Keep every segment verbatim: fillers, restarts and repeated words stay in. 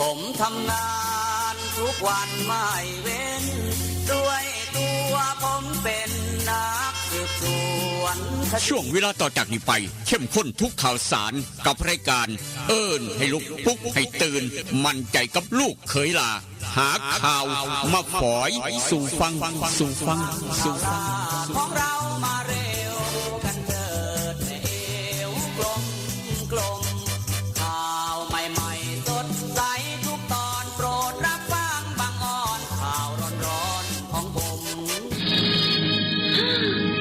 ผมทำงานทุกวันไม่เว้น ด้วยตัวผมเป็นนักสืบสวนคดี ช่วงเวลาต่อจากนี้ไป เข้มข้นทุกข่าวสารกับรายการ เอิ้นให้ลุก ปลุกให้ตื่น มั่นใจกับลูกเขยหล่า หาข่าวมาฝอยสู่ฟัง สู่ฟัง สู่ฟัง ของเรามาเร็วกันเถิดแม่เอวกลมกลม ข่าวใหม่ๆสดใสทุกตอน โปรดรับฟังบางออน ข่าวร้อนๆของผม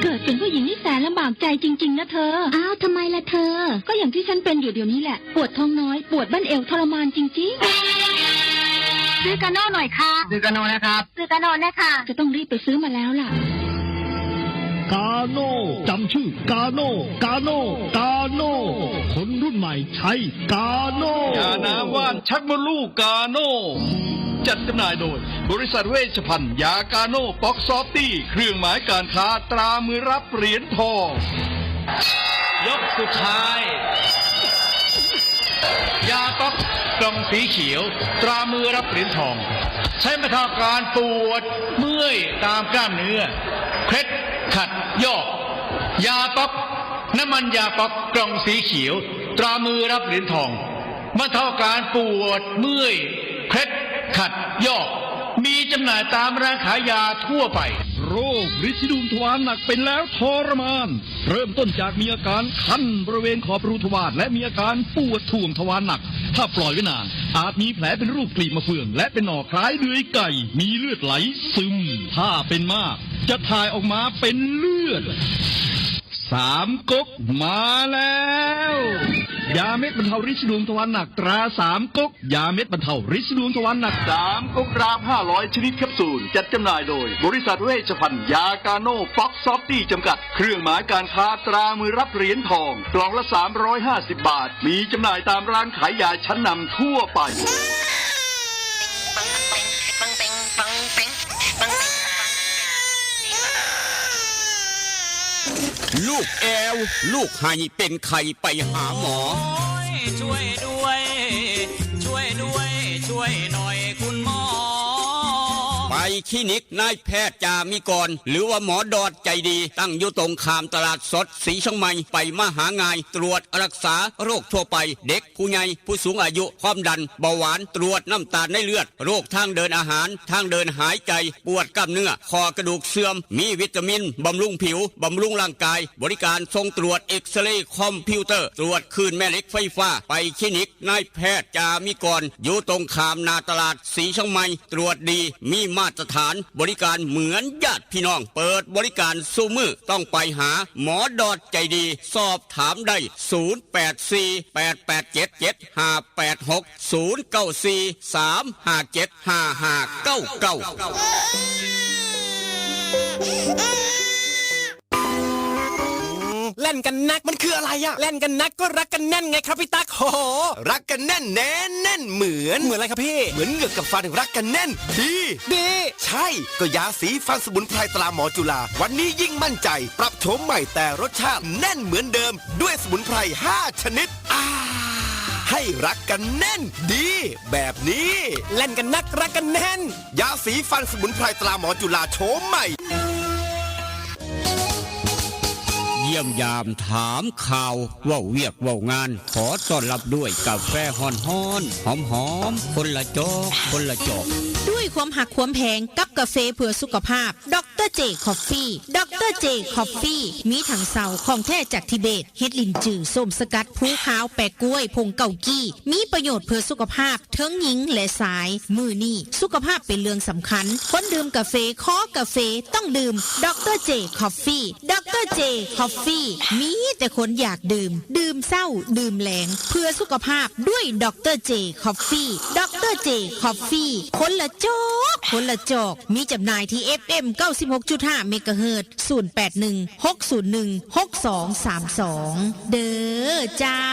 เกิดเป็นผู้หญิงนี่แสนลำบากใจจริงๆนะเธอ อ้าวทำไมล่ะเธอ ก็อย่างที่ฉันเป็นอยู่เดี๋ยวนี้แหละ ปวดท้องน้อย ปวดบั้นเอวทรมานจริงๆ ซื้อกาโน่หน่อยค่ะ ซื้อกาโน่นะครับ ซื้อกาโน่นะคะ จะต้องรีบไปซื้อมาแล้วล่ะ กาโน่ จำชื่อกาโน่ กาโน่ กาโน่ คนรุ่นใหม่ใช้กาโน่ ยาน้ำว่านชักมดลูกกาโน่ จัดจำหน่ายโดย บริษัทเวชภัณฑ์ยากาโน่ป๊อกซอฟตี้ เครื่องหมายการค้าตรามือรับเหรียญทอง ยกสุดท้าย ยาป๊อกกล่องสีเขียว ตรามือรับเหรียญทอง ใช้บรรเทาอาการปวดเมื่อยตามกล้ามเนื้อ เคล็ดขัดยอก ยาป๊อก น้ำมันยาป๊อกกล่องสีเขียว ตรามือรับเหรียญทอง บรรเทาอาการปวดเมื่อย เคล็ดขัดยอก มีจำหน่ายตามร้านขายยาทั่วไป โรคริดสีดวงทวารหนักเป็นแล้วทรมาน เริ่มต้นจากมีอาการคันบริเวณขอบรูทวารและมีอาการปวดถ่วงทวารหนัก ถ้าปล่อยไว้นาน อาจมีแผลเป็นรูปกลีบมะเฟือง และเป็นหนองคล้ายเดือยไก่ มีเลือดไหลซึม ถ้าเป็นมาก จะถ่ายออกมาเป็นเลือด สามก๊กมาแล้ว ยาเม็ดบรรเทาริดสีดวงทวารหนักตราสามก๊ก ยาเม็ดบรรเทาริดสีดวงทวารหนัก สามก๊กรามห้าร้อยชนิดแคปซูล จัดจำหน่ายโดย บริษัทเวชภัณฑ์ยากาโน่ป๊อกซอฟตี้จำกัด เครื่องหมายการค้าตรามือรับเหรียญทอง กล่องละสามร้อยห้าสิบบาท มีจำหน่ายตามร้านขายยาชั้นนำทั่วไป ลูกแอว ลูกไห้เป็นไข้ไปหาหมอ ช่วยด้วย ช่วยด้วย ช่วยหน่อยคุณหมอ ไปคลินิกนายแพทย์จามิกร หรือว่าหมอดอดใจดี ตั้งอยู่ตรงข้ามตลาดสดสีเชียงใหม่ ไปมาหาง่าย ตรวจรักษาโรคทั่วไป เด็กผู้ใหญ่ ผู้สูงอายุ ความดัน เบาหวาน ตรวจน้ำตาลในเลือด โรคทางเดินอาหาร ทางเดินหายใจ ปวดกล้ามเนื้อ ข้อกระดูกเสื่อม มีวิตามิน บำรุงผิว บำรุงร่างกาย บริการส่งตรวจเอ็กซเรย์คอมพิวเตอร์ ตรวจคลื่นแม่เหล็กไฟฟ้า ไปคลินิกนายแพทย์จามิกร อยู่ตรงข้ามหน้าตลาดสีเชียงใหม่ ตรวจดี มีมาตรฐาน บริการเหมือนญาติพี่น้อง เปิดบริการซุมื้อ ต้องไปหาหมอดอดใจดี สอบถามได้ ศูนย์แปดสี่ แปดแปดเจ็ด เจ็ดห้าแปดหก ศูนย์เก้าสี่ สามห้าเจ็ด ห้าห้าเก้าเก้า แล่นกันนักมันคืออะไรอะแล่นกันนักก็รักกันแน่นไงครับพี่ตั๊กโห รักกันแน่นแน่นแน่นเหมือน เหมือนอะไรครับพี่ เหมือนเหงือกกับฟันรักกันแน่น ดี ดี ใช่ ก็ยาสีฟันสมุนไพรตราหมอจุฬา วันนี้ยิ่งมั่นใจ ปรับโฉมใหม่แต่รสชาติแน่นเหมือนเดิม ด้วยสมุนไพร ห้า ชนิด อ่า ให้รักกันแน่น ดี แบบนี้ แล่นกันนักรักกันแน่น ยาสีฟันสมุนไพรตราหมอจุฬาโฉมใหม่ เยี่ยมยามถามข่าว เว้าเวียกเว้างาน ขอต้อนรับด้วยกาแฟฮ้อนๆ หอมๆ คนละจอก คนละจอก ด้วยความหักความแพงกับกาแฟเพื่อสุขภาพ ดอกเตอร์เจ Coffee ดอกเตอร์เจ Coffee มีถังเสาของแท้จากทิเบต เฮ็ดลิ้นจื่อ ส้มสกัด ภูขาว แปะกล้วย ผงเกากี้ มีประโยชน์เพื่อสุขภาพ เทิงหญิงและชาย มื้อนี้สุขภาพเป็นเรื่องสำคัญ คนดื่มกาแฟ คอกาแฟ ต้องดื่ม ดอกเตอร์เจ Coffee ดอกเตอร์เจ Coffee มีแต่คนอยากดื่ม ดื่มเช้า ดื่มแลง เพื่อสุขภาพด้วย ดอกเตอร์เจ Coffee ดอกเตอร์เจ Coffee คนละจอก คนละจอก มีจำหน่ายที่ เอฟเอ็ม เก้าสิบหกจุดห้า เมกะเฮิรตซ์ ศูนย์แปดหนึ่ง หกศูนย์หนึ่ง หกสองสามสอง เด้อเจ้า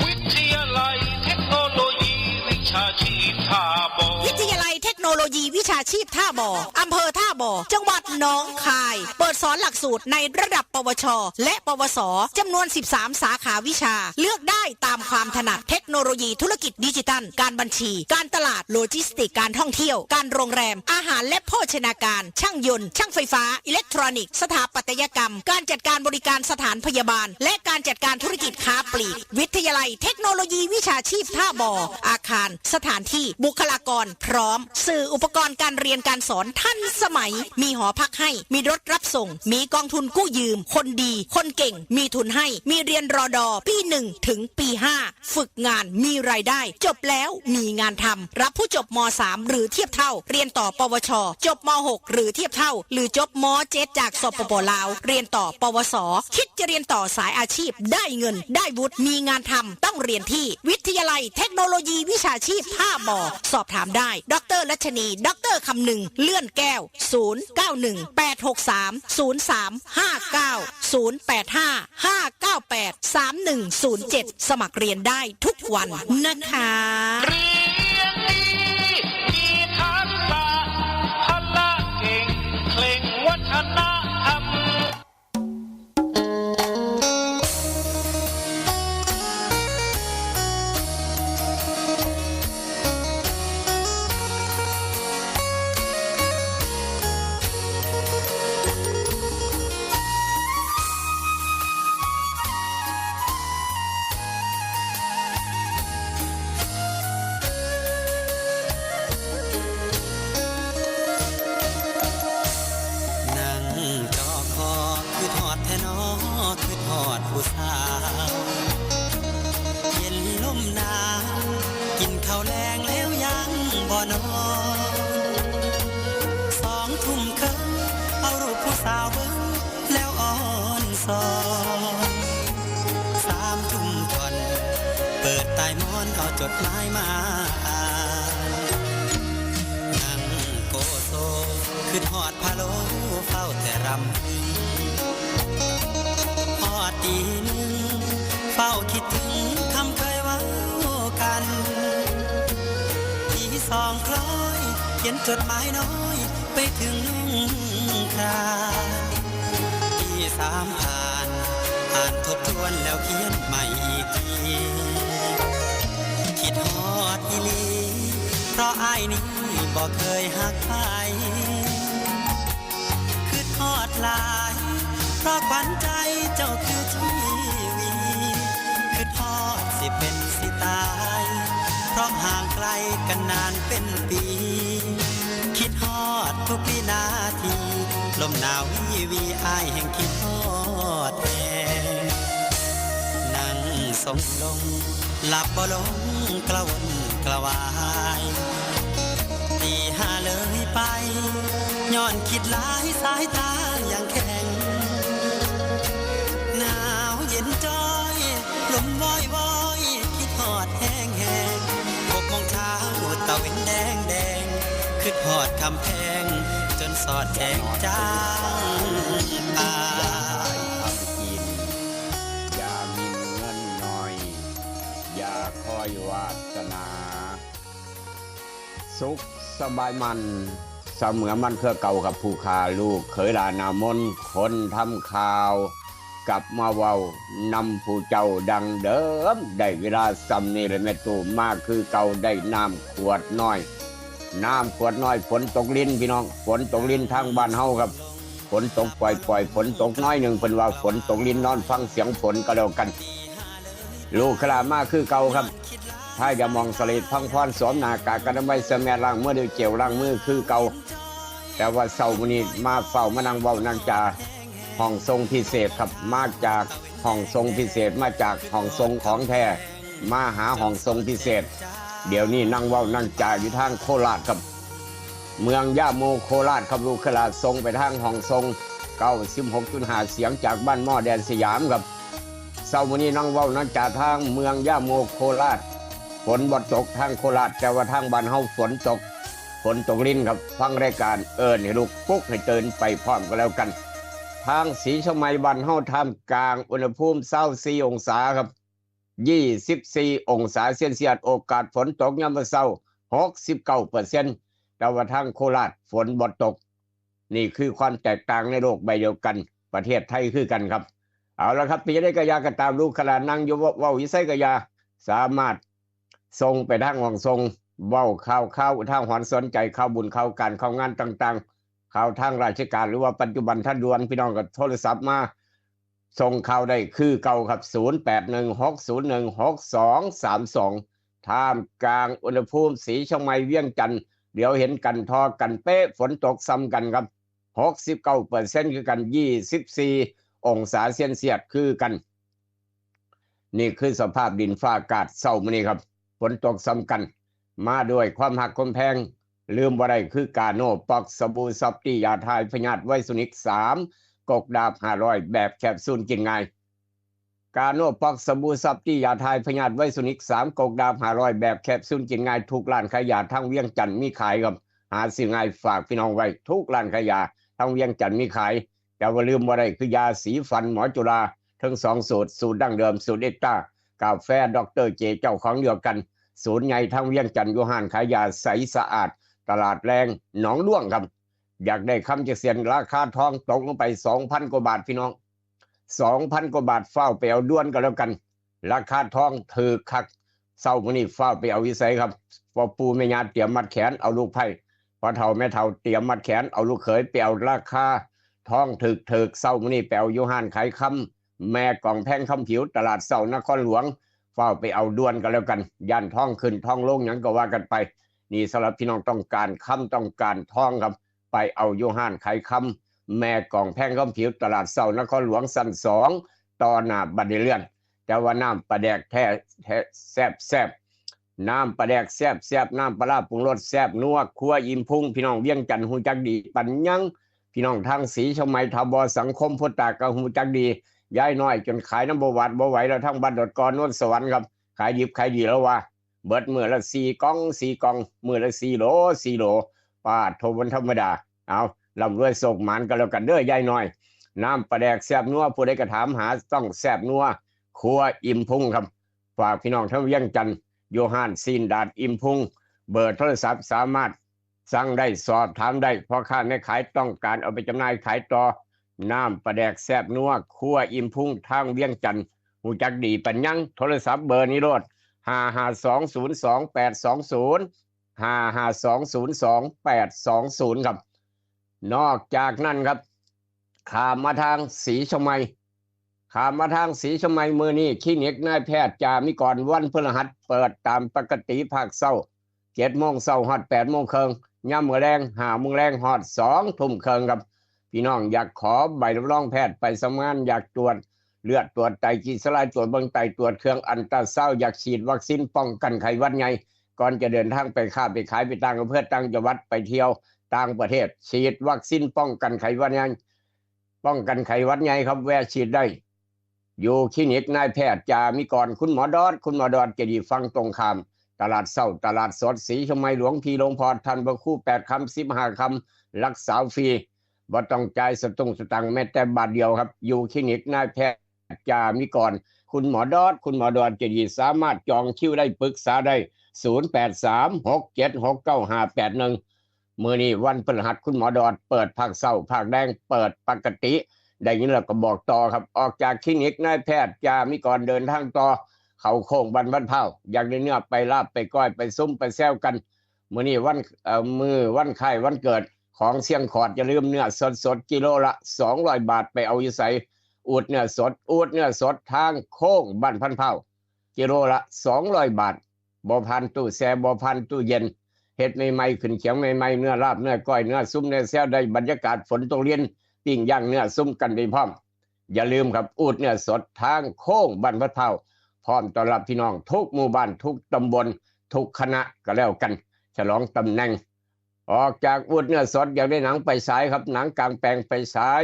วิทยาลัยเทคโนโลยีวิชาชีพท่าบ่อ วิทยาลัยเทค โนโลยีวิชาชีพท่าบ่อ อำเภอท่าบ่อ จังหวัดหนองคาย เปิดสอนหลักสูตรในระดับ ปวช และ ปวส จำนวน สิบสาม สาขาวิชา เลือกได้ตามความถนัด เทคโนโลยีธุรกิจดิจิทัล การบัญชี การตลาด โลจิสติกส์ การท่องเที่ยว การโรงแรม อาหารและโภชนาการ ช่างยนต์ ช่างไฟฟ้า อิเล็กทรอนิกส์ สถาปัตยกรรม การจัดการบริการสถานพยาบาล และการจัดการธุรกิจค้าปลีก วิทยาลัยเทคโนโลยีวิชาชีพท่าบ่อ อาคาร สถานที่ บุคลากร พร้อม สื่ออุปกรณ์การเรียนการสอนทันสมัย มีหอพักให้ มีรถรับส่ง มีกองทุนกู้ยืม คนดี คนเก่ง มีทุนให้ มีเรียน รอดอ ปี หนึ่ง ถึง ปี ห้า ฝึกงาน มีรายได้ จบแล้ว มีงานทำ รับผู้จบ ม.สาม หรือเทียบเท่า เรียนต่อ ปวช จบ ม.หก หรือเทียบเท่า หรือจบ ม.เจ็ด จาก สปป ลาว เรียนต่อ ปวส คิดจะเรียนต่อสายอาชีพ ได้เงิน ได้วุฒิ มีงานทำ ต้องเรียนที่วิทยาลัยเทคโนโลยีวิชาชีพท่าบ่อ สอบถามได้ ดร.รัชนี ดร.คำนึง เลื่อนแก้ว ศูนย์ เก้า หนึ่ง แปด หก สาม ศูนย์ สาม ห้า เก้า ศูนย์ แปด ห้า ห้า เก้า แปด สาม หนึ่ง ศูนย์ เจ็ด สมัครเรียนได้ทุกวันนะคะ เรียนดี มีทักษะ พละเก่ง เคร่งวัฒนธรรม นั่งจอคอ คิดฮอดแท้น้อ คิดฮอดผู้สาว เย็นลมหนาว กินข้าวแลงแล้วยังบ่นอน สองทุ่มครึ่ง เอารูปผู้สาวเบิ่ง แล้วอ่อนซอน สามทุ่มท่อน เปิดใต้หมอน เอาจดหมายมาอ่าน นั่งโกโซ คิดฮอดพะโล้ เฝ้าแต่รำพึง ฮอดตีหนึ่ง เฝ้าคิดถึงคำเคยเว้ากัน ตีสองคล้อย เขียนจดหมายน้อย ไปถึงน้องครา ตีสามผ่าน อ่านทบทวนแล้วเขียนใหม่อีกที คิดฮอดอีหลี เพราะอ้ายนี้บ่เคยฮักใคร คิดฮอดหลาย เพราะขวัญใจเจ้าคือชีวี คิดฮอดสิเป็นสิตาย เพราะห่างไกลกันนานเป็นปี คิดฮอดทุกวินาที ลมหนาววีวี อ้ายแห่งคิดฮอดแฮง นั่งทรงลง หลับบ่ลงกระวนกระวาย ตีห้าเลยไป ย้อนคิดหลายสายตายังแข็ง หนาวเย็นจ้อย ลมวอยวอย คิดฮอดแฮงแฮง หกโมงเช้า ตะเว็นแดงแดง คิดฮอดคำแพง จนสอดแจงจางอาย อย่าหมิ่นเงินน้อย อย่าคอยวาสนา สุขสบายมัน เสมอมันคือเก่าครับ ผู้ข้าลูกเขยหลานนามน คนทำข่าว กลับมาเว้านำผู้เจ้าดังเดิม ได้เวลาส่ำนี้แหละแม่ตู้ มาคือเก่า ได้น้ำขวดน้อย น้ำขวดน้อย ฝนตกรินพี่น้อง ฝนตกรินทางบ้านเฮาครับ ฝนตกปล่อยๆ ฝนตกน้อยหนึ่ง เพิ่นว่าฝนตกริน นอนฟังเสียงฝนก็แล้วกัน ลูกขลามาคือเก่าครับ ถ้าจะมองสลิดพังพร สวมหน้ากากอนามัย เสื้อแมสล้างมือด้วยเจลล้างมือคือเก่า แต่ว่าเช้ามื้อนี้มาเฝ้ามานั่งเว้านั่งจา ห้องส่งพิเศษครับ มาจากห้องส่งพิเศษ มาจากห้องส่งของแท้ มาหาห้องส่งพิเศษ เดี๋ยวนี้นั่งเว้านั่งจาอยู่ทางโคราชครับ เมืองย่าโมโคราชครับ ลูกขลาดส่งไปทางห้องส่ง เก้าสิบหกจุดห้า เสียงจากบ้านหม้อแดนสยามครับ เช้ามื้อนี้นั่งเว้านั่งจาทางเมืองย่าโมโคราช ฝนบ่ตกทางโคราช แต่ว่าทางบ้านเฮาฝนตก ฝนตกรินครับ ฟังรายการเอิ้นให้ลุกปลุกให้ตื่นไปพร้อมกันแล้วกัน ทางศรีเชียงใหม่บ้านเฮาท่ามกลางอุณหภูมิซาวสี่องศาครับ ยี่สิบสี่องศาเซลเซียส โอกาสฝนตกยามมื้อเช้า หกสิบเก้าเปอร์เซ็นต์ แต่ว่าทางโคราชฝนบ่ตก นี่คือความแตกต่างในโลกใบเดียวกัน ประเทศไทยคือกันครับ เอาละครับ เป็นจั่งใดกะยา กะตามลูกขลาดนั่งอยู่ เว้า เว้าอยู่ไสกะยา สามารถส่งไปทางห้องส่ง เว้าข่าว ข่าวอุทาหรณ์สอนใจ ข่าวบุญ ข่าวการ ข่าวงานต่างๆ ข่าวทางราชการ หรือว่าปัจจุบันทันด่วน พี่น้องก็โทรศัพท์มาส่งข่าวได้คือเก่าครับ ศูนย์แปดหนึ่ง หกศูนย์หนึ่ง หกสองสามสอง ท่ามกลางอุณหภูมิ ศรีเชียงใหม่ เวียงจันทน์ เดี๋ยวเห็นกัน ท่อกันเป๊ะ ฝนตกส่ำกันครับ หกสิบเก้าเปอร์เซ็นต์ คือกัน ยี่สิบสี่องศาเซลเซียสคือกัน นี่คือสภาพดินฟ้าอากาศเช้ามื้อนี้ครับ ฝนตกส่ำกัน มาด้วยความฮักความแพง ลืมบ่ได้คือกาโนป๊อก สบู่ซอฟตี้ ยาถ่ายพยาธิไวรัสนิก สาม กกดาบ ห้าร้อย แบบแคปซูลกินง่าย กาโนป๊อก สบู่ซอฟตี้ ยาถ่ายพยาธิไวรัสนิก สาม กกดาบ ห้าร้อย แบบแคปซูลกินง่าย ทุกร้านขายยาทางเวียงจันทน์มีขายครับ หาซื้อง่าย ฝากพี่น้องไว้ ทุกร้านขายยาทางเวียงจันทน์มีขาย แต่ว่าลืมบ่ได้คือยาสีฟันหมอจุฬา ทั้งสองสูตร สูตรดั้งเดิม สูตรเอ็กต้า กาแฟดอกเตอร์เจ เจ้าของเดียวกัน ศูนย์ใหญ่ทางเวียงจันทน์ อยู่ห้านขายยาใสสะอาด ตลาดแลงหนองด้วงครับ อยากได้คำจักเสียน ราคาทองตกลงไป สองพัน กว่าบาทพี่น้อง สองพัน กว่าบาท ฟ้าวไปเอาด่วนก็แล้วกัน ราคาทองถืกคัก เช้ามื้อนี้ฟ้าวไปเอาอยู่ไสครับ พ่อปู่แม่ย่าเตรียมมัดแขนเอาลูกไพร่ พ่อเฒ่าแม่เฒ่าเตรียมมัดแขนเอาลูกเขย ไปเอาราคาทองถืกๆ เช้ามื้อนี้ไปเอาอยู่ห้านขายคำ แม่กองแพงคำผิว ตลาดเช้านครหลวง ฟ้าวไปเอาด่วนก็แล้วกัน ย่านทองขึ้นทองลงหยังก็ว่ากันไป นี่สำหรับพี่น้องต้องการคำต้องการทองครับ ไปเอาอยู่ห้านขายคำ แม่กองแพงคำผิว ตลาดเช้านครหลวง ชั้นสอง ต่อหน้าบันไดเลื่อน แต่ว่าน้ำปลาแดกแท้ แท้ แซ่บแซ่บ น้ำปลาแดกแซ่บแซ่บ น้ำปลาร้าปรุงรสแซ่บนัว ครัวอิ่มพุง พี่น้องเวียงจันทน์ฮู้จักดีปานหยัง พี่น้องทางศรีเชียงใหม่ ทบ สังคมพุทธาก็ฮู้จักดี ยายน้อยจนขายน้ำบ่หวาดบ่ไหวแล้ว ทั้งบ้านดอนกอน โนนสวรรค์ครับ ขายดิบขายดีแล้วว่า เบิดมื้อละสี่กล่อง สี่กล่อง มื้อละสี่โหล สี่โหล ปาดโท บ่ธรรมดา เอา ร่ำรวยโชคหมานก็แล้วกันเด้อยายน้อย น้ำปลาแดกแซ่บนัว ผู้ใดก็ถามหาต้องแซ่บนัว ครัวอิ่มพุงครับ ฝากพี่น้องทั้งเวียงจันทน์ อยู่ห้านซีนดาดอิ่มพุง เบอร์โทรศัพท์สามารถสั่งได้ สอบถามได้ พ่อค้าแม่ขายต้องการเอาไปจำหน่ายขายต่อ น้ำปลาแดกแซ่บนัว ครัวอิ่มพุง ทางเวียงจันทน์ฮู้จักดีปานหยัง โทรศัพท์เบอร์นี้โลด ห้าห้าสองศูนย์สองแปดสองศูนย์ ห้าห้าสองศูนย์สองแปดสองศูนย์ ครับ นอกจากนั้นครับ ข้ามมาทางศรีเชียงใหม่ ข้ามมาทางศรีเชียงใหม่ มื้อนี้คลินิกนายแพทย์จามิกร วันพฤหัสเปิดตามปกติภาคเช้า เจ็ดโมงเช้าฮอดแปดโมงครึ่ง ยามมื้อแลง ห้าโมงแลงฮอดสองทุ่มครึ่งครับ พี่น้องอยากขอใบรับรองแพทย์ไปสำนักงาน อยากตรวจเลือด ตรวจไตรกลีเซอไรด์ ตรวจเบิ่งไต ตรวจเครื่องอัลตราซาวด์ อยากฉีดวัคซีนป้องกันไข้หวัดใหญ่ ก่อนจะเดินทางไปค้าไปขาย ไปต่างอำเภอต่างจังหวัด ไปเที่ยวต่างประเทศ ฉีดวัคซีนป้องกันไข้หวัดใหญ่ ป้องกันไข้หวัดใหญ่ครับ แวะฉีดได้ อยู่คลินิกนายแพทย์จามิกร คุณหมอดอด คุณหมอดอดจะอยู่ฝั่งตรงข้าม ตลาดเช้า ตลาดสดศรีเชียงใหม่ หลวงพี่หลวงพ่อ ท่านพระครูแปดคำ สิบห้าคำ รักษาฟรี บ่ต้องจ่ายสตุ้งสตังค์แม้แต่บาทเดียวครับ อยู่คลินิกนายแพทย์จามิกร คุณหมอดอด คุณหมอดอดจะอยู่ สามารถจองคิวได้ ปรึกษาได้ ศูนย์แปดสาม หกเจ็ดหก เก้าห้าแปดหนึ่ง มื้อนี้วันพฤหัส คุณหมอดอดเปิดภาคเช้า ภาคแลงเปิดปกติ ได้ยินแล้วก็บอกต่อครับ ออกจากคลินิกนายแพทย์จามิกร เดินทางต่อ เข้าโค้งบ้านพันพร้าว อยากได้เนื้อไปลาบไปก้อยไปซุ่มไปแซวกัน มื้อนี้วัน เอ่อ มื้อวันคล้ายวันเกิดของเสียงขอด อย่าลืมเนื้อสดๆ กิโลละสองร้อยบาท ไปเอาอยู่ไส อูดเนื้อสด อูดเนื้อสดทางโค้งบ้านพันพร้าว กิโลละสองร้อยบาท บ่ผ่านตู้แช่ บ่ผ่านตู้เย็น เฮ็ดใหม่ๆ ขึ้นเขียงใหม่ๆ เนื้อลาบ เนื้อก้อย เนื้อซุ่ม เนื้อแซว ได้บรรยากาศฝนตกริน ปิ้งย่างเนื้อซุ่มกันไปพร้อม อย่าลืมครับ อูดเนื้อสดทางโค้งบ้านพันพร้าว พร้อมต้อนรับพี่น้องทุกหมู่บ้าน ทุกตำบล ทุกคณะก็แล้วกัน ฉลองตำแหน่ง ออกจากอูดเนื้อสด อยากได้หนังไปฉายครับ หนังกลางแปลงไปฉาย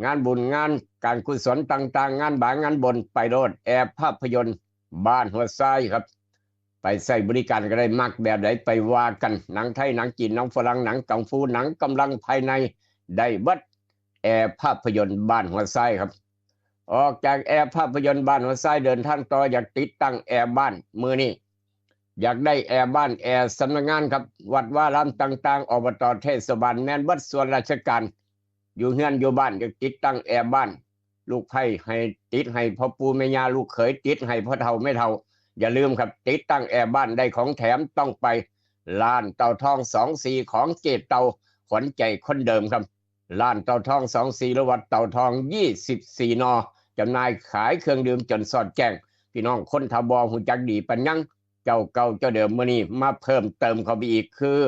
งานบุญงานการกุศลต่างๆ งานบางงานบน ไปโลด แอร์ภาพยนตร์บ้านหัวทรายครับ ไปใช้บริการก็ได้ มักแบบใดไปว่ากัน หนังไทย หนังจีน หนังฝรั่ง หนังกังฟู หนังกำลังภายใน ได้เบิด แอร์ภาพยนตร์บ้านหัวทรายครับ ออกจากแอร์ภาพยนตร์บ้านหัวทราย เดินทางต่อ อยากติดตั้งแอร์บ้าน มื้อนี้ อยากได้แอร์บ้านแอร์สำนักงานครับ วัดวาอารามต่างๆ อบต.เทศบาล แม่นเบิดส่วนราชการ อยู่เฮือนอยู่บ้านอยากติดตั้งแอร์บ้าน ลูกไผ่ให้ติดให้พ่อปู่แม่ย่า ลูกเขยติดให้พ่อเฒ่าแม่เฒ่า อย่าลืมครับ ติดตั้งแอร์บ้านได้ของแถมต้องไปร้านเต่าทองสองสี่ของเจ๊เต่า ขวัญใจคนเดิมครับ ร้านเต่าทองสองสี่ หรือว่าเต่าทองยี่สิบสี่นอ จำหน่ายขายเครื่องดื่มจนสอดแจ้ง พี่น้องคนเฒ่าบ่ฮู้จักดีปานหยัง เจ้าเก่าเจ้าเดิมมื้อนี้มาเพิ่มเติมเข้าไปอีกคือ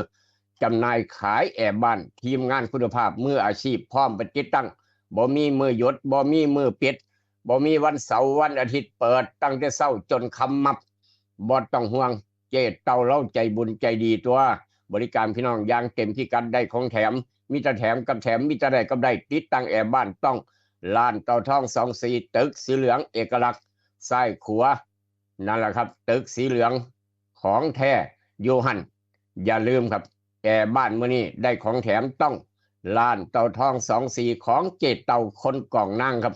จำหน่ายขายแอร์บ้าน ทีมงานคุณภาพมืออาชีพพร้อมไปติดตั้ง บ่มีมื้อหยุด บ่มีมื้อปิด บ่มีวันเสาร์วันอาทิตย์ เปิดตั้งแต่เช้าจนค่ำมับ บ่ต้องห่วง เจ๊เต่าลาวใจบุญใจดีตัว บริการพี่น้องอย่างเต็มพิกัด ได้ของแถม มีแต่แถมกับแถม มีแต่ได้กับได้ ติดตั้งแอร์บ้านต้องร้านเต่าทองสองสี่ ตึกสีเหลืองเอกลักษณ์ซ้ายขวา นั่นแหละครับ ตึกสีเหลืองของแท้อยู่หั่น อย่าลืมครับ แอร์บ้านมื้อนี้ได้ของแถมต้องร้านเต่าทองสองสี่ ของเจ๊เต่าคนกองนางครับ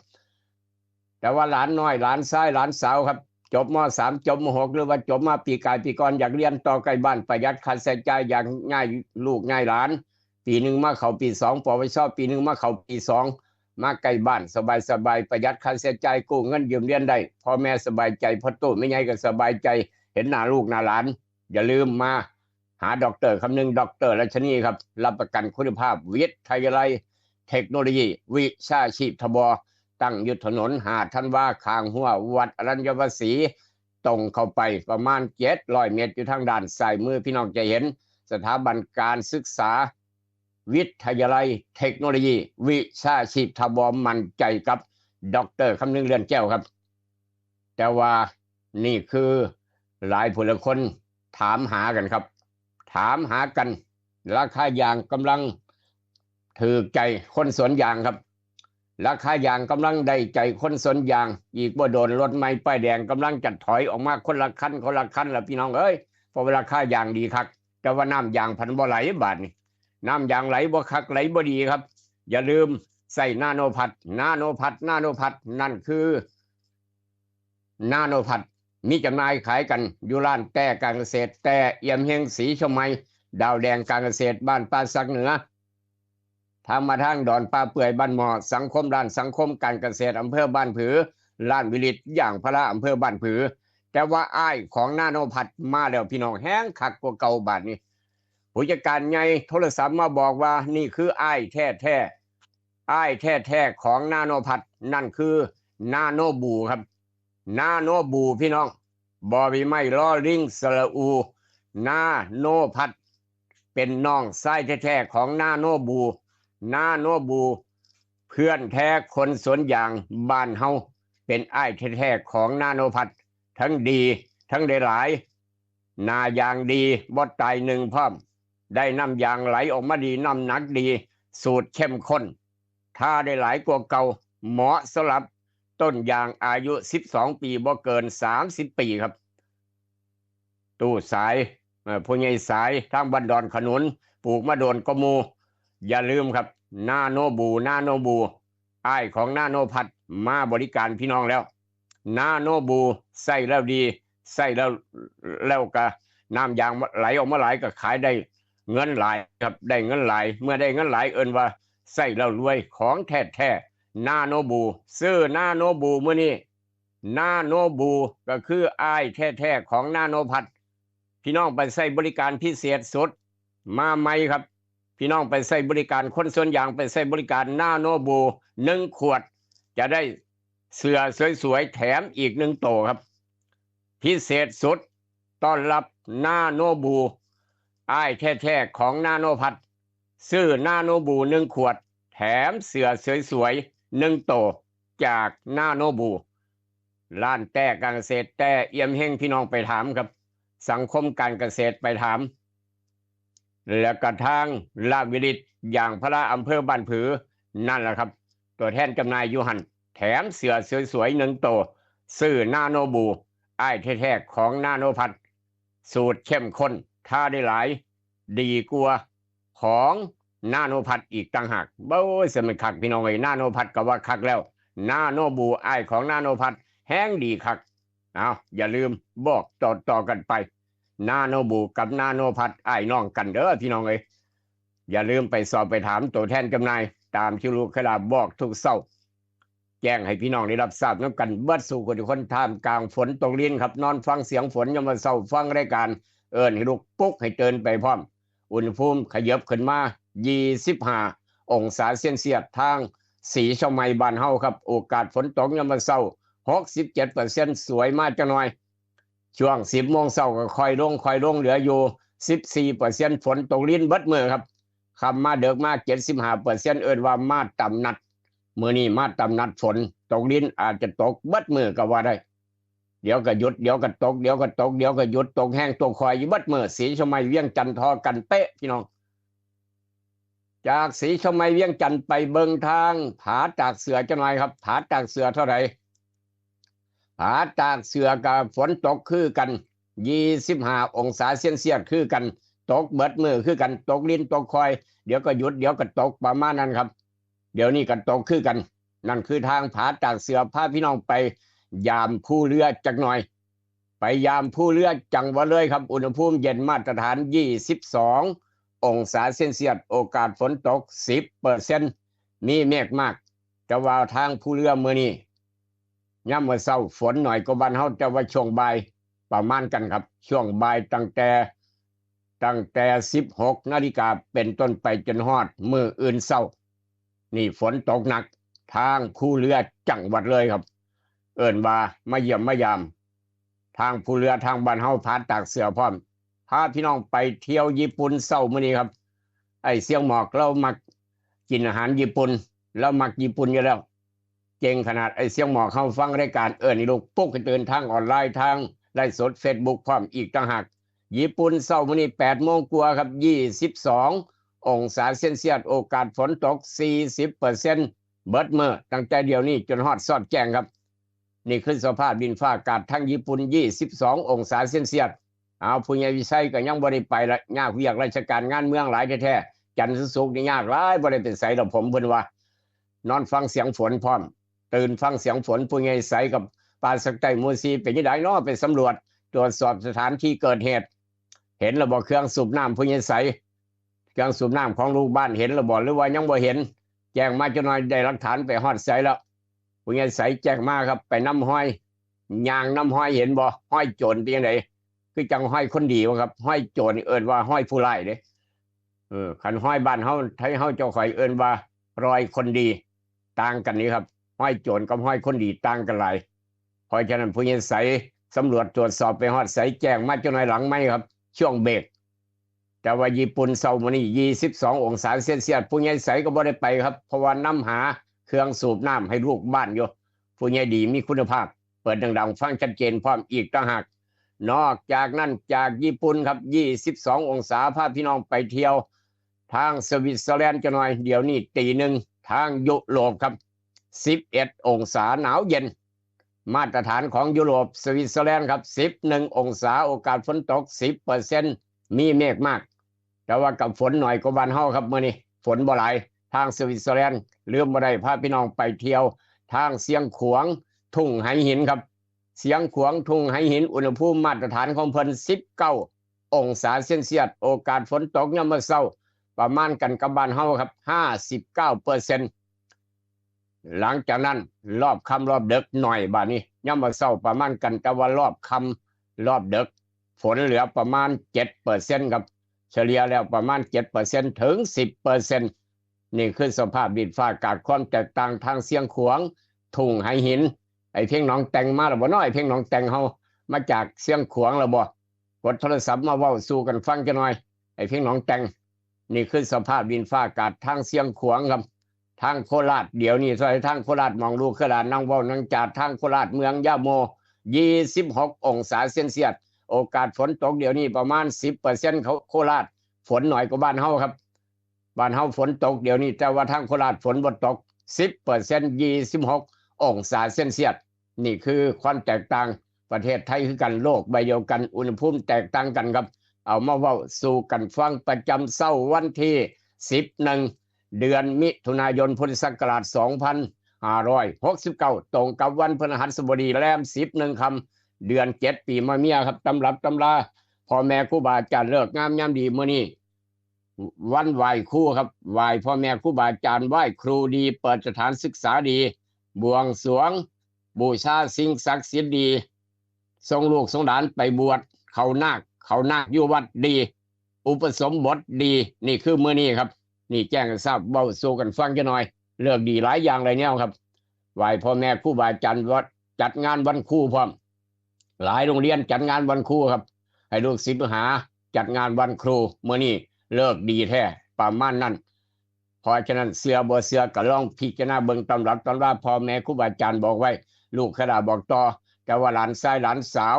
แต่ว่าหลานน้อยหลานชายหลานสาวครับ จบ ม.สาม จบ ม.หก หรือว่าจบมาปีกายปีก่อน อยากเรียนต่อใกล้บ้าน ประหยัดค่าใช้จ่าย อยากง่ายลูกง่ายหลาน ปีหนึ่งมาเข้าปีสอง ปวช ปีหนึ่งมาเข้าปีสอง มาใกล้บ้านสบายสบาย ประหยัดค่าใช้จ่าย กู้เงินยืมเรียนได้ พ่อแม่สบายใจ พ่อตู้แม่ใหญ่ก็สบายใจ เห็นหน้าลูกหน้าหลาน อย่าลืมมาหาดอกเตอร์คำนึง ดอกเตอร์รัชนีครับ รับประกันคุณภาพ วิทยาลัยเทคโนโลยี วิชาชีพ ทบ ตั้งอยู่ถนนห้าธันวา ข้างรั้ววัดอรัญญประศรี ตรงเข้าไปประมาณเจ็ดร้อยเมตร อยู่ทางด้านซ้ายมือ พี่น้องจะเห็นสถาบันการศึกษา วิทยาลัยเทคโนโลยี วิชาชีพ ทบ มั่นใจกับดอกเตอร์คำนึง เรือนแก้วครับ แต่ว่านี่คือหลายผู้หลายคนถามหากันครับ ถามหากัน ราคายางกำลังถืกใจคนสวนยางครับ ราคายางกำลังได้ใจคนสวนยาง อีกบ่โดนรถใหม่ป้ายแดงกำลังจะถอยออกมาคนละคันคนละคันละพี่น้องเอ้ย เพราะว่าราคายางดีคัก แต่ว่าน้ำยางพันบ่ไหลบาดนี้ น้ำยางไหลบ่คักไหลบ่ดีครับ อย่าลืมใส่นาโนพัด นาโนพัด นาโนพัด นั่นคือ นาโนพัด มีจำหน่ายขายกันอยู่ร้านแต้การเกษตร แต้เอี่ยมเฮง สีชมัย ดาวแดงการเกษตร บ้านป่าสักเหนือ ทางมาทางดอนป่าเปื่อยบ้านหมอ สังคมร้านสังคมการเกษตรอำเภอบ้านผือ ร้านวิลิตยางพาราอำเภอบ้านผือ แต่ว่าอ้ายของนาโนพัดมาแล้วพี่น้อง แฮงคักกว่าเก่าบาดนี้ ผู้จัดการใหญ่โทรศัพท์มาบอกว่านี่คืออ้ายแท้ๆ อ้ายแท้ๆของนาโนพัด นั่นคือนาโนบูครับ นาโนบูพี่น้อง บอใบไม้ลอลิงสระอู นาโนพัด เป็นน้องชายแท้ๆของนาโนบู นาโนบู เพื่อนแท้คนสวนยางบ้านเฮา เป็นอ้ายแท้ๆของนาโนพัด ทั้งดีทั้งได้หลาย หน้ายางดีบ่ตายนึ่งพร้อม ได้น้ำยางไหลออกมาดี น้ำหนักดี สูตรเข้มข้น ทาได้หลายกว่าเก่า เหมาะสำหรับต้นยางอายุสิบสองปี บ่เกินสามสิบปีครับ ตู้สาย เอ่อ ผู้ใหญ่สายทางบ้านดอนขนุน ปลูกมาโดนกว่าหมู่ อย่าลืมครับ นาโนบู นาโนบู อ้ายของนาโนพัดมาบริการพี่น้องแล้ว นาโนบูใส่แล้วดี ใส่แล้ว แล้วก็น้ำยางไหลออกมาหลายก็ขายได้เงินหลายครับ ได้เงินหลาย เมื่อได้เงินหลายเอิ้นว่าใส่แล้วรวย ของแท้ๆ นาโนบู ซื้อนาโนบูมื้อนี้ นาโนบูก็คืออ้ายแท้ๆของนาโนพัด พี่น้องไปใช้บริการพิเศษสุด มาใหม่ครับ พี่น้องไปใช้บริการคนสวนยาง ไปใช้บริการนาโนบู หนึ่งขวด จะได้เสื้อสวยๆแถมอีกหนึ่งโตครับ พิเศษสุด ต้อนรับนาโนบู อ้ายแท้ๆของนาโนพัด ซื้อนาโนบูหนึ่งขวด แถมเสื้อสวยๆหนึ่งโตจากนาโนบู ร้านแต้การเกษตร แต้เอี่ยมเฮง พี่น้องไปถามครับ สังคมการเกษตรไปถาม แล้วก็ทางลาดวิลิตยางพาราอำเภอบ้านผือ นั่นแหละครับ ตัวแทนจำหน่ายอยู่หั่น แถมเสื้อสวยๆหนึ่งโต ซื้อนาโนบู อ้ายแท้ๆของนาโนพัด สูตรเข้มข้น ทาได้หลาย ดีกว่าของนาโนพัดอีกต่างหาก โอ้ย สมัยคักพี่น้องเอ้ย นาโนพัดก็ว่าคักแล้ว นาโนบู อ้ายของนาโนพัด แฮงดีคัก เอา อย่าลืมบอกต่อๆกันไป นาโนบูกับนาโนพัดอ้ายน้องกันเด้อพี่น้องเอ้ย อย่าลืมไปสอบไปถามตัวแทนจำหน่าย ตามที่ลูกเคยลาบอกทุกเช้า แจ้งให้พี่น้องได้รับทราบนำกันเบิดสู่คนทุกคน ท่ามกลางฝนตกรินครับ นอนฟังเสียงฝนยามมื้อเช้า ฟังรายการเอิ้นให้ลูกปลุกให้ตื่นไปพร้อม อุณหภูมิขยับขึ้นมา ยี่สิบห้า องศาเซลเซียส ทางศรีเชียงใหม่บ้านเฮาครับ โอกาสฝนตกยามมื้อเช้า หกสิบเจ็ดเปอร์เซ็นต์ สวยมาจักหน่อย ช่วงสิบโมงเช้าก็ค่อยลงค่อยลง เหลืออยู่ สิบสี่เปอร์เซ็นต์ ฝนตกรินเบิดมื้อครับ ค่ำมาดึกมา เจ็ดสิบห้าเปอร์เซ็นต์ เอิ้นว่ามาตามนัด มื้อนี้มาตามนัด ฝนตกรินอาจจะตกเบิดมื้อก็ว่าได้ เดี๋ยวก็หยุด เดี๋ยวก็ตก เดี๋ยวก็ตก เดี๋ยวก็หยุด ตกแฮงตกค่อยอยู่เบิดมื้อ ศรีเชียงใหม่ เวียงจันทน์ ท่อกันเป๊ะพี่น้อง จากศรีเชียงใหม่ เวียงจันทน์ ไปเบิ่งทางผาตากเสือจักหน่อยครับ ผาตากเสือเท่าใด ผาตากเสือกับฝนตกคือกัน ยี่สิบห้า องศาเซลเซียสคือกัน ตกเบิดมื้อคือกัน ตกรินตกค่อย เดี๋ยวก็หยุด เดี๋ยวก็ตก ประมาณนั้นครับ เดี๋ยวนี้ก็ตกคือกัน นั่นคือทางผาตากเสือ พาพี่น้องไปยามภูเรือจักหน่อย ไปยามภูเรือจังหวัดเลยครับ อุณหภูมิเย็นมาตรฐาน ยี่สิบสอง องศาเซลเซียส โอกาสฝนตก สิบเปอร์เซ็นต์ มีเมฆมาก แต่ว่าทางภูเรือมื้อนี้ ยามมื้อเช้าฝนหน่อยกว่าบ้านเฮา แต่ว่าช่วงบ่ายประมาณกันครับ ช่วงบ่ายตั้งแต่ ตั้งแต่ สิบหกนาฬิกาเป็นต้นไปจนฮอดมื้ออื่นเช้า นี่ฝนตกหนัก ทางภูเรือจังหวัดเลยครับ เอิ้นว่ามาเยี่ยมมายาม ทางภูเรือ ทางบ้านเฮา ผาตากเสือพร้อม พาพี่น้องไปเที่ยวญี่ปุ่นเช้ามื้อนี้ครับ ไอ้เสียงหมอกลาวมักกินอาหารญี่ปุ่น ลาวมักญี่ปุ่นอยู่แล้ว เก่งขนาด ไอ้เสียงหมอกเฮาฟังรายการเอิ้นให้ลูกปลุกให้ตื่น ทางออนไลน์ ทางไลฟ์สด Facebook พร้อมอีกต่างหาก ญี่ปุ่นเช้ามื้อนี้ แปดโมงกว่าครับ ยี่สิบสอง องศาเซลเซียส โอกาสฝนตก สี่สิบเปอร์เซ็นต์ เบิดมื้อ ตั้งแต่เดี๋ยวนี้จนฮอดซอดแจ้งครับ นี่คือสภาพดินฟ้าอากาศทางญี่ปุ่น ยี่สิบสอง องศาเซลเซียส เอา ผู้ใหญ่วิชัยก็ยังบ่ได้ไปละ ยากเวียกราชการงานเมืองหลายแท้ๆ จันทร์ถึงศุกร์นี่ยากหลาย บ่ได้ไปไสดอก ผมเพิ่นว่า นอนฟังเสียงฝนพร้อม ตื่นฟังเสียงฝน ผู้ใหญ่ใสกับปาสักใต้หมู่สี่ เป็นจั่งใดน้อ ไปสำรวจตรวจสอบสถานที่เกิดเหตุ เห็นแล้วบ่เครื่องสูบน้ำผู้ใหญ่ใส เครื่องสูบน้ำของลูกบ้านเห็นแล้วบ่ หรือว่ายังบ่เห็น แจ้งมาจักหน่อย ได้หลักฐานไปฮอดไสแล้ว ผู้ใหญ่ใสแจ้งมาครับ ไปนำฮอย ย่างนำฮอย เห็นบ่ ฮอยโจรเป็นจั่งใด คือจั่งฮอยคนดีวะครับ ฮอยโจรนี่เอิ้นว่าฮอยผู้ร้ายเด้ เออ คันฮอยบ้านเฮา ไทเฮาเจ้าข้อยเอิ้นว่ารอยคนดี ต่างกันนี่ครับ ฮอยโจรกับฮอยคนดีต่างกันหลาย เพราะฉะนั้นผู้ใหญ่ใสสำรวจตรวจสอบไปฮอดไส แจ้งมาจักหน่อยหลังไมค์ครับ ช่วงเบรก แต่ว่าญี่ปุ่นเช้ามื้อนี้ ยี่สิบสอง องศาเซลเซียส ผู้ใหญ่ใสก็บ่ได้ไปครับ เพราะว่านำหาเครื่องสูบน้ำให้ลูกบ้านอยู่ ผู้ใหญ่ดีมีคุณภาพ เปิดดังๆ ฟังชัดเจนพร้อมอีกต่างหาก นอกจากนั้นจากญี่ปุ่นครับ ยี่สิบสอง องศา พาพี่น้องไปเที่ยวทางสวิตเซอร์แลนด์จักหน่อย เดี๋ยวนี้ตีหนึ่ง ทางยุโรปครับ สิบเอ็ด องศา หนาวเย็น มาตรฐานของยุโรป สวิตเซอร์แลนด์ครับ สิบเอ็ด องศา โอกาสฝนตก สิบเปอร์เซ็นต์ มีเมฆมาก แต่ว่ากับฝนหน่อยกว่าบ้านเฮาครับมื้อนี้ ฝนบ่หลาย ทางสวิตเซอร์แลนด์ ลืมบ่ได้ พาพี่น้องไปเที่ยวทางเชียงขวาง ทุ่งไหหินครับ เชียงขวาง ทุ่งไหหิน อุณหภูมิมาตรฐานของเพิ่น สิบเก้า องศาเซลเซียส โอกาสฝนตกยามมื้อเช้า ประมาณกันกับบ้านเฮาครับ ห้าสิบเก้าเปอร์เซ็นต์ หลังจากนั้นรอบค่ำรอบดึกหน่อย บาดนี้ยามมื้อเช้าประมาณกัน แต่ว่ารอบค่ำรอบดึก ฝนเหลือประมาณ เจ็ดเปอร์เซ็นต์ ครับ เฉลี่ยแล้วประมาณ เจ็ดเปอร์เซ็นต์ ถึง สิบเปอร์เซ็นต์ นี่คือสภาพดินฟ้าอากาศ ความแตกต่างทางเชียงขวาง ทุ่งไหหิน ไอ้เพียงหนองแตงมาแล้วบ่น้อ ไอ้เพียงหนองแตงเฮา มาจากเชียงขวางแล้วบ่ กดโทรศัพท์มาเว้าสู่กันฟังจักหน่อย ไอ้เพียงหนองแตง นี่คือสภาพดินฟ้าอากาศทางเชียงขวางครับ ทางโคราช เดี๋ยวนี้ซอยทางโคราช หม่องลูกเคยหลานนั่งเว้านั่งจา ทางโคราชเมืองยาโม ยี่สิบหก องศาเซลเซียส โอกาสฝนตกเดี๋ยวนี้ประมาณ สิบเปอร์เซ็นต์ เขาโคราช ฝนหน่อยกว่าบ้านเฮาครับ บ้านเฮาฝนตกเดี๋ยวนี้ แต่ว่าทางโคราชฝนบ่ตก สิบเปอร์เซ็นต์ ยี่สิบหก องศาเซลเซียส นี่คือความแตกต่าง ประเทศไทยคือกัน โลกใบเดียวกัน อุณหภูมิแตกต่างกันครับ เอามาเว้าสู่กันฟังประจำเช้าวันที่ สิบเอ็ด เดือนมิถุนายน พุทธศักราช สองพันห้าร้อยหกสิบเก้า ตรงกับวันพฤหัสบดี แรม สิบเอ็ด ค่ำ เดือนเจ็ด ปีมะเมียครับ ตำรับตำรา พ่อแม่ครูบาอาจารย์ ฤกษ์งามยามดีมื้อนี้ วันไหว้ครูครับ ไหว้พ่อแม่ครูบาอาจารย์ ไหว้ครูดี เปิดสถานศึกษาดี บวงสรวง บูชาสิ่งศักดิ์สิทธิ์ดี ส่งลูกส่งหลานไปบวช เข้านาค เข้านาคอยู่วัดดี อุปสมบทดี นี่คือมื้อนี้ครับ นี่แจ้งให้ทราบ เว้าสู่กันฟังจักหน่อย ฤกษ์ดีหลายอย่างหลายแนวครับ ไหว้พ่อแม่ครูบาอาจารย์ วัด จัดงานวันครูพร้อม หลายโรงเรียนจัดงานวันครูครับ ให้ลูกศิษย์ลูกหาจัดงานวันครู มื้อนี้ฤกษ์ดีแท้ ประมาณนั้น เพราะฉะนั้นเชื่อบ่เชื่อก็ลองพิจารณาเบิ่งตามหลักตามตำรา พ่อแม่ครูบาอาจารย์บอกไว้ ลูกขะดาบอกต่อ แต่ว่าหลานชายหลานสาว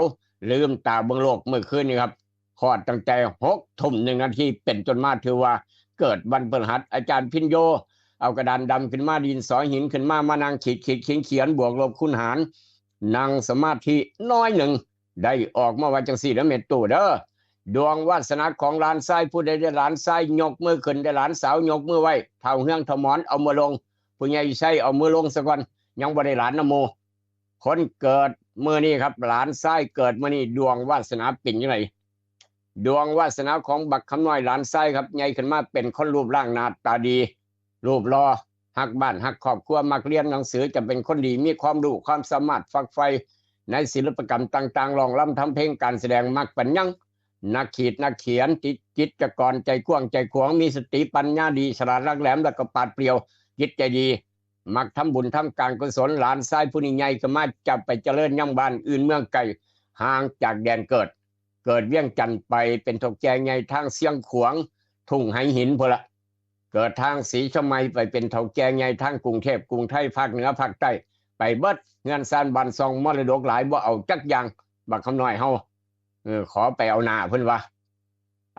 ลืมตาเบิ่งโลกมื้อคืนนี้ครับ คลอดตั้งแต่หกทุ่มหนึ่งนาทีเป็นต้นมา ถือว่าเกิดวันพฤหัส อาจารย์พิญโย เอากระดานดำขึ้นมา ดินสอหินขึ้นมา มานั่งขีดขีดเขียนเขียน บวกลบคูณหาร นั่งสมาธิน้อยหนึ่ง ได้ออกมาว่าจังซี่เด้อแม่ตู้เด้อ ดวงวาสนาของหลานชาย ผู้ใดได้หลานชายยกมือขึ้น ได้หลานสาวยกมือไหว้ เฒ่าเฮืองเฒ่าหมอนเอามือลง ผู้ใหญ่ใช้เอามือลงซะก่อน ยังบ่ได้หลานนำหมู่ คนเกิดมื้อนี้ครับ หลานชายเกิดมื้อนี้ ดวงวาสนาเป็นจังได ดวงวาสนาของบักคำน้อยหลานชายครับ ใหญ่ขึ้นมาเป็นคนรูปร่างหน้าตาดี รูปหล่อ ฮักบ้านฮักครอบครัว มักเรียนหนังสือ จะเป็นคนดี มีความรู้ความสามารถ ฝักใฝ่ในศิลปกรรมต่างๆ ร้องรำทำเพลง การแสดง มักปัญญัง นักขีดนักเขียน จิต จิตรกร ใจกว้างใจขวาง มีสติปัญญาดี ฉลาดหลักแหลม แล้วก็ปราดเปรียว จิตใจดี มักทำบุญทำการกุศล หลานชายผู้นี้ใหญ่ขึ้นมาจะไปเจริญยังบ้านอื่นเมืองไกล ห่างจากแดนเกิด เกิดเวียงจันทน์ไปเป็นเฒ่าแก่ใหญ่ทางเชียงขวาง ทุ่งไหหินพุ้นละ เกิดทางศรีเชียงใหม่ไปเป็นเฒ่าแก่ใหญ่ทางกรุงเทพกรุงไทย ภาคเหนือภาคใต้ ไปเบิด เฮือนซานบ้านช่องมรดกหลาย บ่เอาจักอย่าง บักคำน้อยเฮา เออ ขอไปเอาหน้าเพิ่นว่า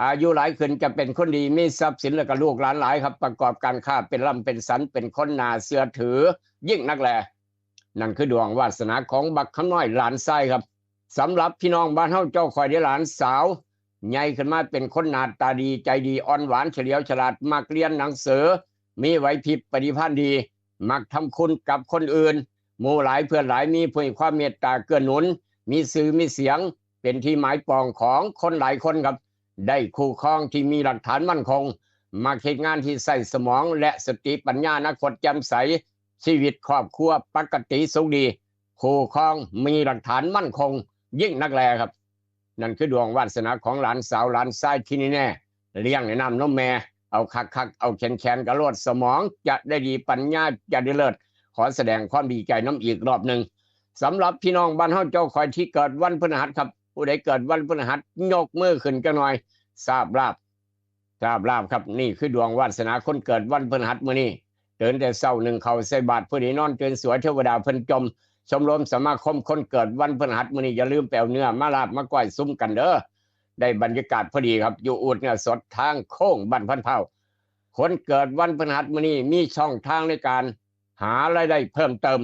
อายุหลายขึ้นจะเป็นคนดี มีทรัพย์สินแล้วก็ลูกหลานหลายครับ ประกอบการค้าเป็นร่ำเป็นสัน เป็นคนน่าเชื่อถือยิ่งนักแล นั่นคือดวงวาสนาของบักคำน้อยหลานชายครับ สำหรับพี่น้องบ้านเฮาเจ้าข่อยได้หลานสาว ใหญ่ขึ้นมาเป็นคนหน้าตาดี ใจดี อ่อนหวาน เฉลียวฉลาด มักเรียนหนังสือ มีไหวพริบปฏิภาณดี มักทำคุณกับคนอื่น หมู่หลายเพื่อนหลาย มีผู้ให้ความเมตตาเกื้อหนุน มีชื่อมีเสียง เป็นที่หมายปองของคนหลายคนครับ ได้คู่ครองที่มีหลักฐานมั่นคง มักเฮ็ดงานที่ใช้สมองและสติปัญญา อนาคตแจ่มใส ชีวิตครอบครัวปกติสุขดี คู่ครองมีหลักฐานมั่นคงยิ่งนักแลครับ นั่นคือดวงวาสนาของหลานสาวหลานชายที่แน่ๆ เลี้ยงในน้ำนมแม่ เอาคักๆ เอาแข็งๆ กะโลด สมองจะได้ดี ปัญญาจะได้เลิศ ขอแสดงความดีใจนำอีกรอบหนึ่ง สำหรับพี่น้องบ้านเฮาเจ้าข่อยที่เกิดวันพฤหัสครับ ผู้ใดเกิดวันพฤหัสยกมือขึ้นจักหน่อย ทราบลาภ ทราบลาภครับ นี่คือดวงวาสนาคนเกิดวันพฤหัสมื้อนี้ ตื่นแต่เช้านึ่งข้าวใส่บาตร ผู้ใดนอนตื่นสวย เทวดาเพิ่นจม ชมรมสมาคมคนเกิดวันพฤหัสมื้อนี้ อย่าลืมไปเอาเนื้อมาลาบมาก้อยสุมกันเด้อ ได้บรรยากาศพอดีครับ อยู่อูดเนื้อสดทางโค้งบ้านพันเผ่า คนเกิดวันพฤหัสมื้อนี้มีช่องทางในการหารายได้เพิ่มเติม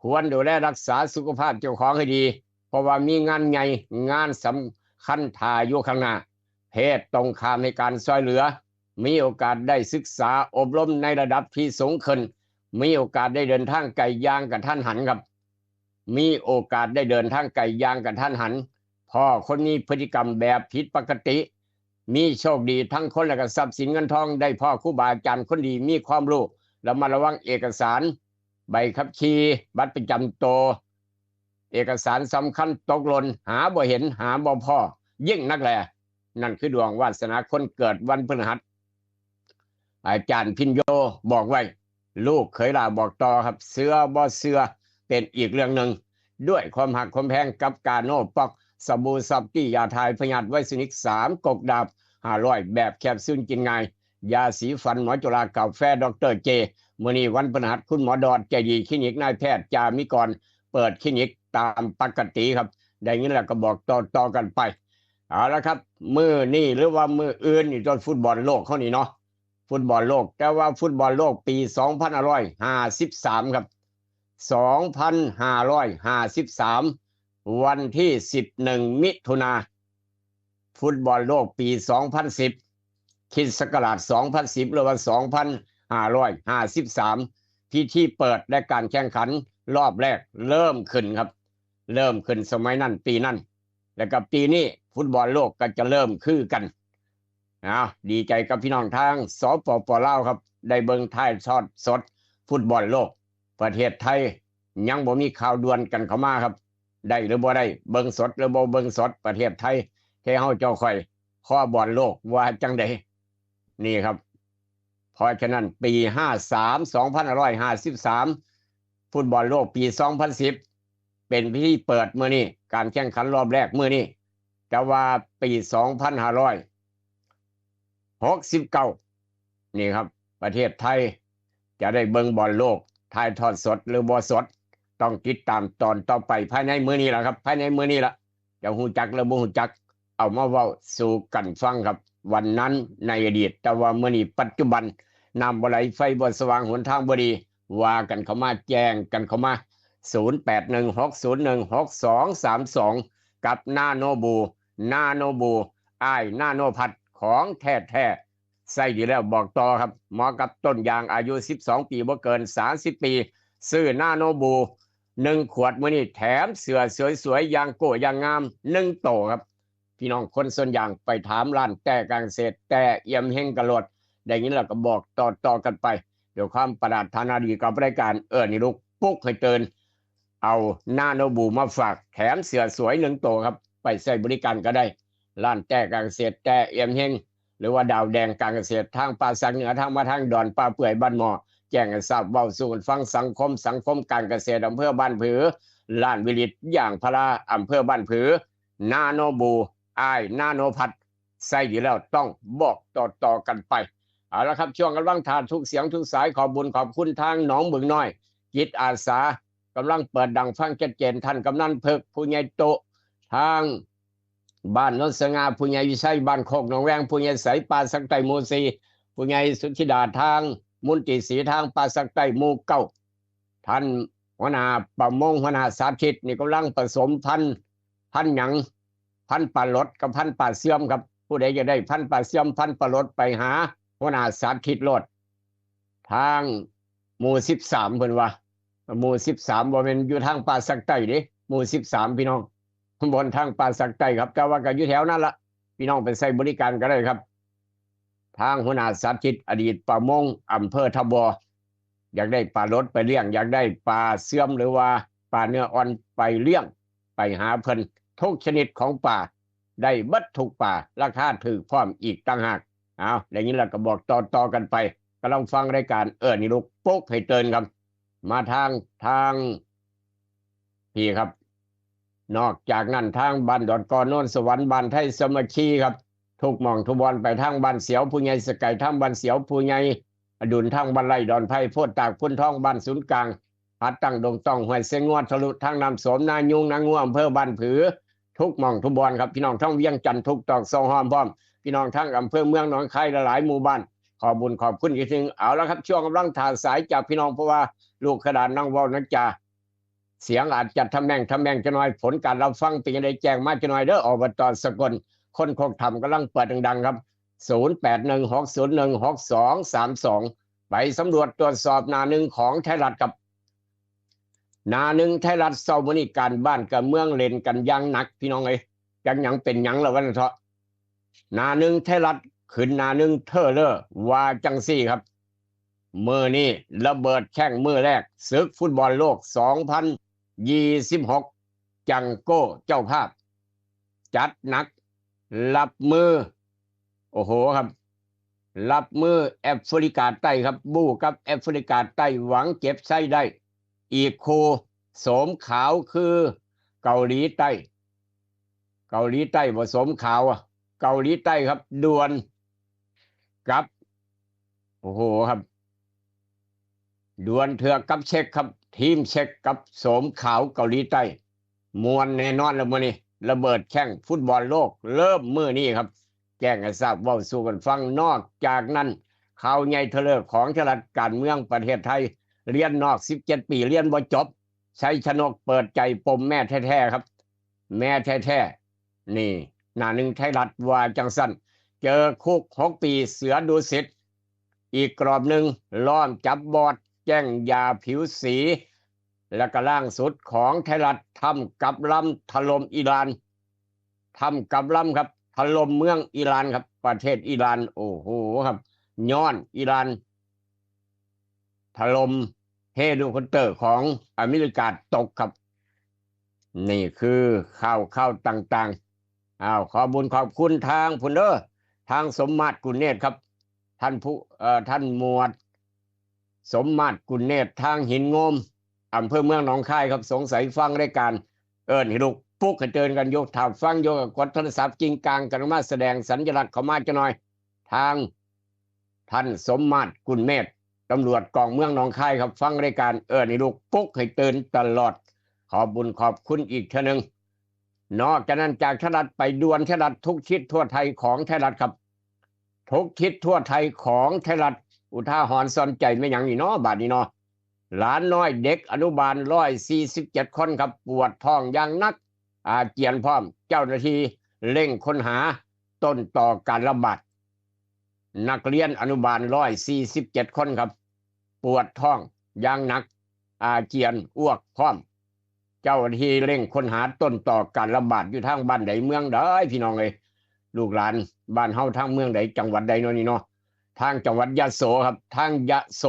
ควรดูแลรักษาสุขภาพเจ้าของให้ดี เพราะว่ามีงานใหญ่ งานสำคัญถ่าอยู่ข้างหน้า เพศตรงข้ามให้การช่วยเหลือ มีโอกาสได้ศึกษาอบรมในระดับที่สูงขึ้น มีโอกาสได้เดินทางไกลอย่างกะทันหันครับ มีโอกาสได้เดินทางไกลอย่างกะทันหัน พ้อคนมีพฤติกรรมแบบผิดปกติ มีโชคดีทั้งคนและก็ทรัพย์สินเงินทอง ได้พ้อครูบาอาจารย์คนดีมีความรู้ ระมัดระวังเอกสาร ใบขับขี่ บัตรประจำตัว เอกสารสำคัญตกหล่น หาบ่เห็น หาบ่พ้อ ยิ่งนักแล นั่นคือดวงวาสนาคนเกิดวันพฤหัส อาจารย์พิญโยบอกไว้ ลูกเขยหล้าบอกต่อครับ เชื่อบ่เชื่อเป็นอีกเรื่องหนึ่ง ด้วยความฮักความแพงกับกาโนป๊อก สบู่ซอฟตี้ ยาถ่ายพยาธิไวรัสนิก สามก๊กดาบห้าร้อย แบบแคปซูลกินง่าย ยาสีฟันหมอจุฬา กาแฟดอกเตอร์เจ มื้อนี้วันพฤหัส คุณหมอดอดใจดี คลินิกนายแพทย์จามิกร เปิดคลินิกตามปกติครับ ได้ยินแล้วก็บอกต่อๆกันไป เอาละครับ มื้อนี้หรือว่ามื้ออื่นนี่ ตอนฟุตบอลโลกเฮานี่เนาะ ฟุตบอลโลก แต่ว่าฟุตบอลโลกปีสองพันห้าร้อยห้าสิบสามครับ สองพันห้าร้อยห้าสิบสาม วันที่สิบเอ็ดมิถุนา ฟุตบอลโลกปีสองพันสิบ คริสต์ศักราชสองพันสิบ หรือว่าสองพันห้าร้อยห้าสิบสาม พิธีเปิดและการแข่งขันรอบแรกเริ่มขึ้นครับ เริ่มขึ้นสมัยนั้น ปีนั้น แล้วก็ปีนี้ ฟุตบอลโลกก็จะเริ่มคือกัน เอา ดีใจกับพี่น้องทาง สปป ลาว ครับ ได้เบิ่งถ่ายทอดสด ฟุตบอลโลก ประเทศไทยยังบ่มีข่าวด่วนกันเข้ามาครับ ได้หรือบ่ได้ เบิ่งสดหรือบ่เบิ่งสด ประเทศไทย เทเฮาเจ้าข่อย คอบอลโลกว่าจังใด นี่ครับ เพราะฉะนั้นปี ห้าสาม สองพันห้าร้อยห้าสิบสาม ฟุตบอลโลกปี สองพันสิบ เป็นพิธีเปิดมื้อนี้ การแข่งขันรอบแรกมื้อนี้ แต่ว่าปี สองพันห้าร้อยหกสิบเก้า นี่ครับ ประเทศไทย จะได้เบิ่งบอลโลก ถ่ายทอดสดหรือบ่สด ต้องติดตามตอนต่อไปภายในมื้อนี้ล่ะครับ ภายในมื้อนี้ล่ะ จะฮู้จักหรือบ่ฮู้จัก เอามาเว้าสู่กันฟังครับ วันนั้นในอดีต แต่ว่ามื้อนี้ปัจจุบัน น้ำบ่ไหล ไฟบ่สว่าง หนทางบ่ดี ว่ากันเข้ามา แจ้งกันเข้ามา ศูนย์แปดหนึ่งหกศูนย์หนึ่งหกสองสามสอง กับนาโนบู นาโนบู อ้ายนาโนพัด ของแท้ๆ ใส่ดีแล้วบอกต่อครับ เหมาะกับต้นยางอายุ สิบสอง ปี บ่เกิน สามสิบ ปี ซื้อนาโนบู หนึ่ง ขวดมื้อนี้แถมเสื้อสวยๆ อย่างโก้อย่างงาม หนึ่ง โตครับ พี่น้องคนสวนยางไปถามร้านแต้การเกษตร แต้เอี่ยมเฮงกะโลด ได้ยินแล้วก็บอกต่อๆ กันไป ด้วยความปรารถนาดีกับรายการ เออ นี่ลูกปลุกให้ตื่น เอานาโนบูมาฝาก แถมเสื้อสวยหนึ่งโตครับ ไปใช้บริการก็ได้ ร้านแต้การเกษตร แต้เอี่ยมเฮง หรือว่าดาวแดงการเกษตร ทางป่าสักเหนือ ทางมาทางดอนป่าเปื่อยบ้านหม้อ แจ้งให้ทราบ เว้าสู่กันฟัง สังคม สังคมการเกษตร อำเภอบ้านผือ ร้านวิลิตยางพารา อำเภอบ้านผือ นาโนบู อ้ายนาโนพัด ใส่ดีแล้วต้องบอกต่อๆ กันไป เอาละครับ ช่วงกำลังถ่าทุกเสียงทุกสาย ขอบบุญขอบคุณทางหนองบึงน้อย จิตอาสา กำลังเปิดดังฟังชัดเจน ท่านกำนันเพิก ผู้ใหญ่โต ทางบ้านโนนสง่า ผู้ใหญ่วิชัย บ้านโคกหนองแวง ผู้ใหญ่ใส ป่าสักใต้หมู่สี่ ผู้ใหญ่สุธิดา ทางมุนติศรี ทางป่าสักใต้หมู่เก้า ท่านหัวหน้าประมง หัวหน้าสาธิต นี่กำลังผสมพันธุ์ พันธุ์หยัง พันธุ์ปลาหลดกับพันธุ์ปลาเสื่อมครับ ผู้ใดอยากได้พันธุ์ปลาเสื่อม พันธุ์ปลาหลด ไปหาหัวหน้าสาธิตโลด ทางหมู่ สิบสาม เพิ่นว่า หมู่ สิบสาม บ่แม่นอยู่ทางป่าสักใต้เด้ หมู่ สิบสาม พี่น้อง บนทางป่าสักใต้ครับ แต่ว่าก็อยู่แถวนั้นละ พี่น้องไปใช้บริการก็ได้ครับ ทางหัวหน้าสาธิต อดีตประมงอำเภอท่าบ่อ อยากได้ปลาหลดไปเลี้ยง อยากได้ปลาเสื่อม หรือว่าปลาเนื้ออ่อนไปเลี้ยง ไปหาเพิ่น ทุกชนิดของปลา ได้เบิดทุกปลา ราคาถูกพร้อมอีกต่างหาก เอา ได้ยินแล้วก็บอกต่อๆ กันไป กำลังฟังรายการ เออ นี่ลูกปลุกให้ตื่นครับ มาทาง ทาง พี่ครับ นอกจากนั้น ทางบ้านดอนกอ โนนสวรรค์ บ้านไทยสามัคคีครับ ทุกหม่องทุกบอน ไปทางบ้านเสียว ผู้ใหญ่สกาย ทางบ้านเสียว ผู้ใหญ่อดุล ทางบ้านไร่ ดอนไผ่ โพดตาก พุนทอง บ้านศูนย์กลาง พัดตั้ง ดงต้อง ห้วยเซงงัว ทะลุ ทางน้ำโสม นายุง นางัว อำเภอบ้านผือ ทุกหม่องทุกบอนครับ พี่น้องทางเวียงจันทน์ ทุกตอกซอกห้อมพร้อม พี่น้องทางอำเภอเมืองหนองคาย หลายๆ หมู่บ้าน ขอบบุญขอบคุณอีกทีหนึ่ง เอาละครับ ช่วงกำลังถ่าสายจากพี่น้อง เพราะว่าลูกกระดานนั่งเว้านั่งจา เสียงอาจจะทะแม่งทะแม่งจะน้อย ผลการรับฟังเป็นยังไง แจ้งมาจะน้อยเด้อ อบต.สกล คนโคกถ้ำกำลังเปิดดังๆ ครับ ศูนย์แปดหนึ่งหกศูนย์หนึ่งหกสองสามสอง ไปสำรวจตรวจสอบหน้าหนึ่งของไทยรัฐครับ หน้าหนึ่งไทยรัฐเช้ามื้อนี้ การบ้านการเมืองเล่นกันอย่างหนัก พี่น้องเอ้ย จักหยังเป็นหยังละวันเถาะ หน้าหนึ่งไทยรัฐขึ้นหน้าหนึ่งเทอเลอร์ ว่าจังซี่ครับ มื้อนี้ระเบิดแข้งมื้อแรก ศึกฟุตบอลโลก สองพันยี่สิบหก จังโก้เจ้าภาพ จัดหนัก รับมือ โอ้โหครับ รับมือแอฟริกาใต้ครับ บู๊กับแอฟริกาใต้ หวังเก็บชัยได้ อีกคู่โสมขาวคือเกาหลีใต้ เกาหลีใต้บ่โสมขาวอะ เกาหลีใต้ครับ ดวลกับ โอ้โหครับ ดวลเถือกกับเช็กครับ ทีมเช็กกับโสมขาวเกาหลีใต้ ม่วนแน่นอนแล้วมื้อนี้ ระเบิดแข้งฟุตบอลโลกเริ่มมื้อนี้ครับ แจ้งให้ทราบ เว้าสู่กันฟัง นอกจากนั้น ข่าวใหญ่เทอเลอร์ของไทยรัฐ การเมืองประเทศไทย เรียนนอก สิบเจ็ด ปี เรียนบ่จบ ชัยชนกเปิดใจปมแม่แท้ๆ ครับ แม่แท้ๆ นี่ หน้าหนึ่งไทยรัฐว่าจังซั่น เจอคุกหกปี เสือดุสิต อีกกรอบหนึ่ง ล้อมจับบอส แจ้งยาผิวสี และก็ล่างสุดของไทยรัฐ ถ้ำกับลำถล่มอิหร่าน ทำกับลำครับ ถล่มเมืองอิหร่านครับ ประเทศอิหร่าน โอ้โหครับ ย้อนอิหร่าน ถล่มเฮลิคอปเตอร์ของอเมริกาตกครับ นี่คือข่าวข่าวต่างๆอ้าวขอบุญขอบคุณทางพุนเด้อทางสมมาตรกุลเนตรครับ ท่านผู้เอ่อท่านหมวด สมมาตรกุลเนตรทางหินงมอำเภอเมืองหนองคายครับ สงสัยฟังรายการเอิ้นให้ลูกปลุกให้ตื่นกันอยู่ถ้าฟังอยู่ก็กดโทรศัพท์กิ้งกางกันมาแสดงสัญลักษณ์เข้ามาจะหน่อย ทางท่านสมมาตรกุลเมตรตำรวจกองเมืองหนองคายครับ ฟังรายการเอิ้นให้ลูกปลุกให้ตื่นตลอด ขอบุญขอบคุณอีกเทื่อหนึ่ง นอกจากนั้นจากไทยรัฐไปด่วนไทยรัฐทุกทิศทั่วไทยของไทยรัฐครับ ทุกทิศทั่วไทยของไทยรัฐ อุทาหรณ์สอนใจไม่หยังนี่เนาะบาดนี้เนาะ หลานน้อยเด็กอนุบาลร้อยสี่สิบเจ็ดคนครับ ปวดท้องอย่างหนัก อาเจียนพร้อม เจ้าหน้าที่เร่งค้นหาต้นตอการระบาด นักเรียนอนุบาลร้อยสี่สิบเจ็ดคนครับ ปวดท้องอย่างหนัก อาเจียนอ้วกพร้อม เจ้าหน้าที่เร่งค้นหาต้นตอการระบาดอยู่ทางบ้านใดเมืองใดพี่น้องเอ้ยลูกหลานบ้านเฮาทางเมืองใดจังหวัดใดเนาะนี่เนาะทางจังหวัดยะโสครับทางยะโส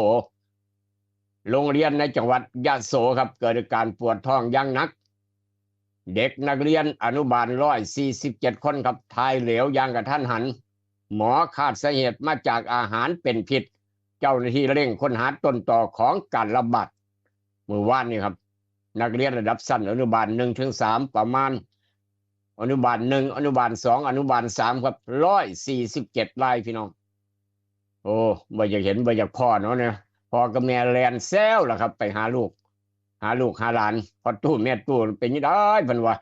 โรงเรียนในจังหวัดยะโสครับ เกิดอาการปวดท้องอย่างหนัก เด็กนักเรียนอนุบาลร้อยสี่สิบเจ็ดคนครับถ่ายเหลวอย่างกระทันหัน หมอคาดสาเหตุมาจากอาหารเป็นพิษ เจ้าหน้าที่เร่งค้นหาต้นตอของการระบาดเมื่อวานนี้ครับ นักเรียนระดับชั้นอนุบาลหนึ่งถึงสามประมาณ อนุบาลหนึ่งอนุบาลสองอนุบาลสามครับร้อยสี่สิบเจ็ดรายพี่น้อง โอ้บ่อยากเห็นบ่อยากพ้อเนาะเนี่ยพ่อกับแม่แล่นแซวล่ะครับ ไปหาลูก หาลูกหาหลานพ่อตู้แม่ตู้เป็นยังไงเพิ่นว่า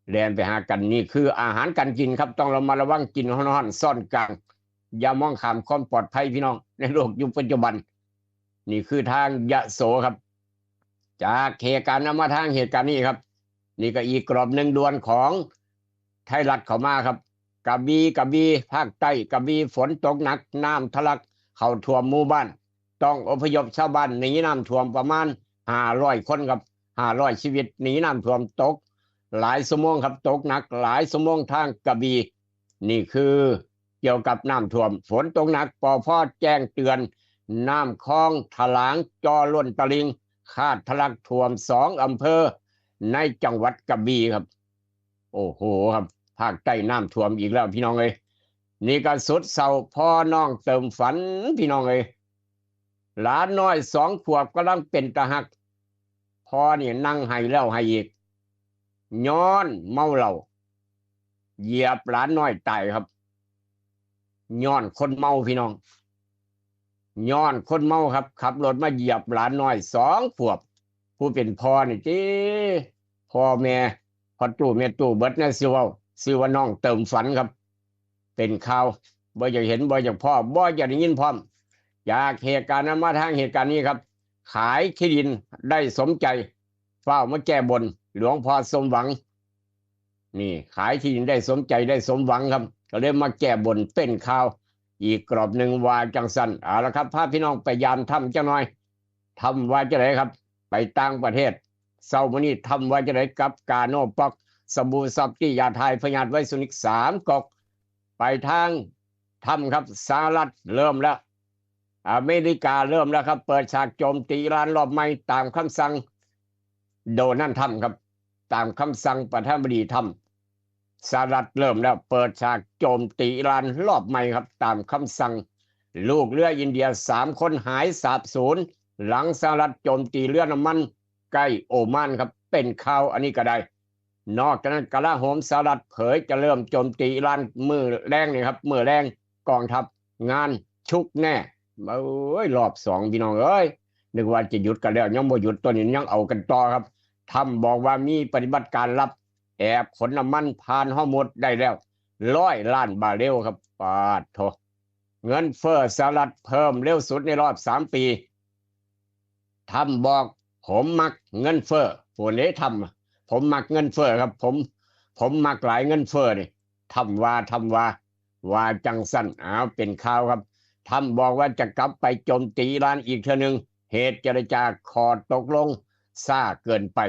แล่นไปหากันนี่คืออาหารการกินครับ ต้องระมัดระวังกินฮ้อนๆซ่อนกลาง อย่ามองข้ามความปลอดภัยพี่น้อง ในโลกยุคปัจจุบัน นี่คือทางยะโสครับ จากเหตุการณ์นั้นมาทางเหตุการณ์นี้ครับ นี่ก็อีกกรอบหนึ่งด่วนของไทยรัฐเข้ามาครับ กระบี่กระบี่ภาคใต้กระบี่ฝนตกหนักน้ำทะลักเข้าท่วมหมู่บ้าน ต้องอพยพชาวบ้านหนีน้ำท่วมประมาณห้าร้อยคนครับห้าร้อยชีวิตหนีน้ำท่วมตก หลายชั่วโมงครับตกหนักหลายชั่วโมงทางกระบี่ นี่คือเกี่ยวกับน้ำท่วมฝนตกหนักปภแจ้งเตือน น้ำคลองถลางจอล้นตลิ่งคาดทะลักท่วมสองอำเภอในจังหวัดกระบี่ครับ โอ้โหครับภาคใต้น้ำท่วมอีกแล้วพี่น้องเอ้ยนี่ก็สุดเศร้าพ่อน้องเติมฝันพี่น้องเอ้ยหลานน้อยสองขวบกำลังเป็นตาฮักพ่อนี่นั่งไห้แล้วไห้อีกย้อนเมาเหล้าเหยียบหลานน้อยตายครับย้อนคนเมาพี่น้องย้อนคนเมาครับ ขับรถมาเหยียบหลานน้อยสองขวบ ผู้เป็นพ่อนี่ติพ่อแม่พ่อตู้แม่ตู้เบิดนะชื่อว่าชื่อว่าน้องเติมฝันครับ เป็นข่าวบ่อยากเห็นบ่อยากพ้อบ่อยากได้ยินพร้อมจากเหตุการณ์นั้นมาทางเหตุการณ์นี้ครับ ขายที่ดินได้สมใจฟ้าวมาแก้บนหลวงพ่อสมหวัง นี่ขายที่ดินได้สมใจได้สมหวังครับ ก็เลยมาแก้บนเป็นข่าวอีกกรอบหนึ่งว่าจังสันเอาละครับพาพี่น้องไปยามถ้ำจังหน่อยถ้ำว่าจะไหนครับ ไปต่างประเทศเศร้ามื้อนี้ถ้ำว่าจะไหนกับกาโนปอกสบู่ซอฟตี้ยาทายพยาธิไวสุนิกสามกอกไปทางถ้ำครับสหรัฐเริ่มแล้ว อเมริกาเริ่มแล้วครับ เปิดฉากโจมตีอิหร่านรอบใหม่ตามคำสั่งโดนัลด์ทรัมป์ครับ ตามคำสั่งประธานาธิบดีทรัมป์สหรัฐเริ่มแล้วเปิดฉากโจมตีอิหร่านรอบใหม่ครับ ตามคำสั่งลูกเรืออินเดียสามคนหายสาบสูญหลังสหรัฐโจมตีเรือน้ำมันใกล้โอมานครับ เป็นข่าวอันนี้ก็ได้ นอกจากนั้นกลาโหมสหรัฐเผยจะเริ่มโจมตีอิหร่านมื้อแลงนี่ครับมื้อแลงกองทัพงานชุกแน่เอ้ยรอบสองพี่น้องเอ้ยนึกว่าจะหยุดกันแล้วยังบ่หยุดตัวนี้ยังเอากันต่อครับทรัมป์บอกว่ามีปฏิบัติการลับแอบขนน้ำมันผ่านฮอร์มุซได้แล้วร้อยล้านบาร์เรลครับปาดโถเงินเฟ้อสหรัฐเพิ่มเร็วสุดในรอบสามปีทรัมป์บอกผมมักเงินเฟ้อผู้นี้ทรัมป์ผมมักเงินเฟ้อครับ ผมผมมักหลายเงินเฟ้อนี่ทรัมป์ว่าทรัมป์ว่าว่าจังสันอ้าวเป็นข่าวครับทรัมป์บอกว่าจะกลับไปโจมตีอิหร่านอีกเทื่อหนึ่งเหตุเจรจาข้อตกลงช้าเกินไป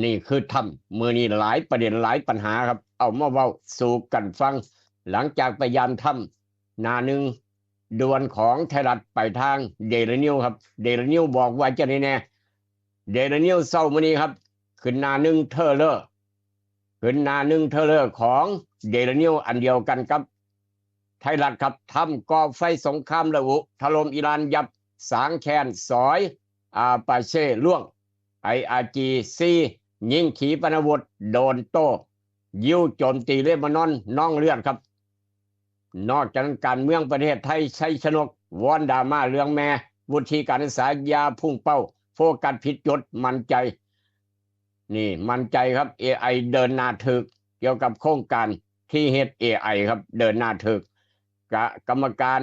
นี่คือทรัมป์มื้อนี้หลายประเด็นหลายปัญหาครับ เอามาเว้าสู่กันฟัง หลังจากไปยามถ้ำ หน้าหนึ่งด่วนของไทยรัฐไปทางเดลินิวครับ เดลินิวบอกว่าจะไดแน่ เดลินิวเช้ามื้อนี้ครับ ขึ้นหน้าหนึ่งเทอเลอร์ ขึ้นหน้าหนึ่งเทอเลอร์ของเดลินิวอันเดียวกันกับไทยรัฐครับ ถ้ำก่อไฟสงครามระอุ ถล่มอิหร่านยับ สางแค้นสอย อาปาเช่ล่วง ไออาร์จีซี ยิงขีปนาวุธ โดนโต้ ยิวโจมตีเลบานอน นองเลือดครับ นอกจากนั้นการเมืองประเทศไทย ชัยชนก วอนดราม่าเรื่องแม่ วุฒิการศึกษา อย่าพุ่งเป้า โฟกัสผิดจุด มั่นใจ นี่มั่นใจครับ เอไอ เดินหน้าถืก เกี่ยวกับโครงการที่เฮ็ด เอไอ ครับ เดินหน้าถืก กะ กรรมการ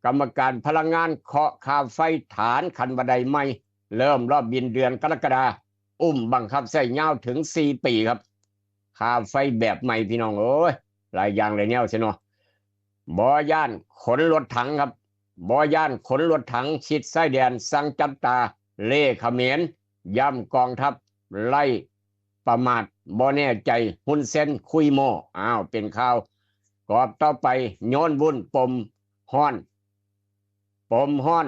กรรมการพลังงานเคาะค่าไฟฐาน คันบ่ได้ใหม่ เริ่มรอบบินเดือนกรกฎา อุ้มบังคับใช้ยาวถึงสี่ปีครับ ค่าไฟแบบใหม่พี่น้องเอ้ย หลายอย่างหลายแนวซะเนาะ บ่ย้านขนรถถังครับ บ่ย้านขนรถถังชิดชายแดน สั่งจับตาเล่เขมร ย้ำกองทัพไร้ประมาท บ่แน่ใจ ฮุนเซนคุยโม้ อ้าว เป็นข่าว กรอบต่อไป โยนวุ่นปมฮ้อน ปมฮ้อน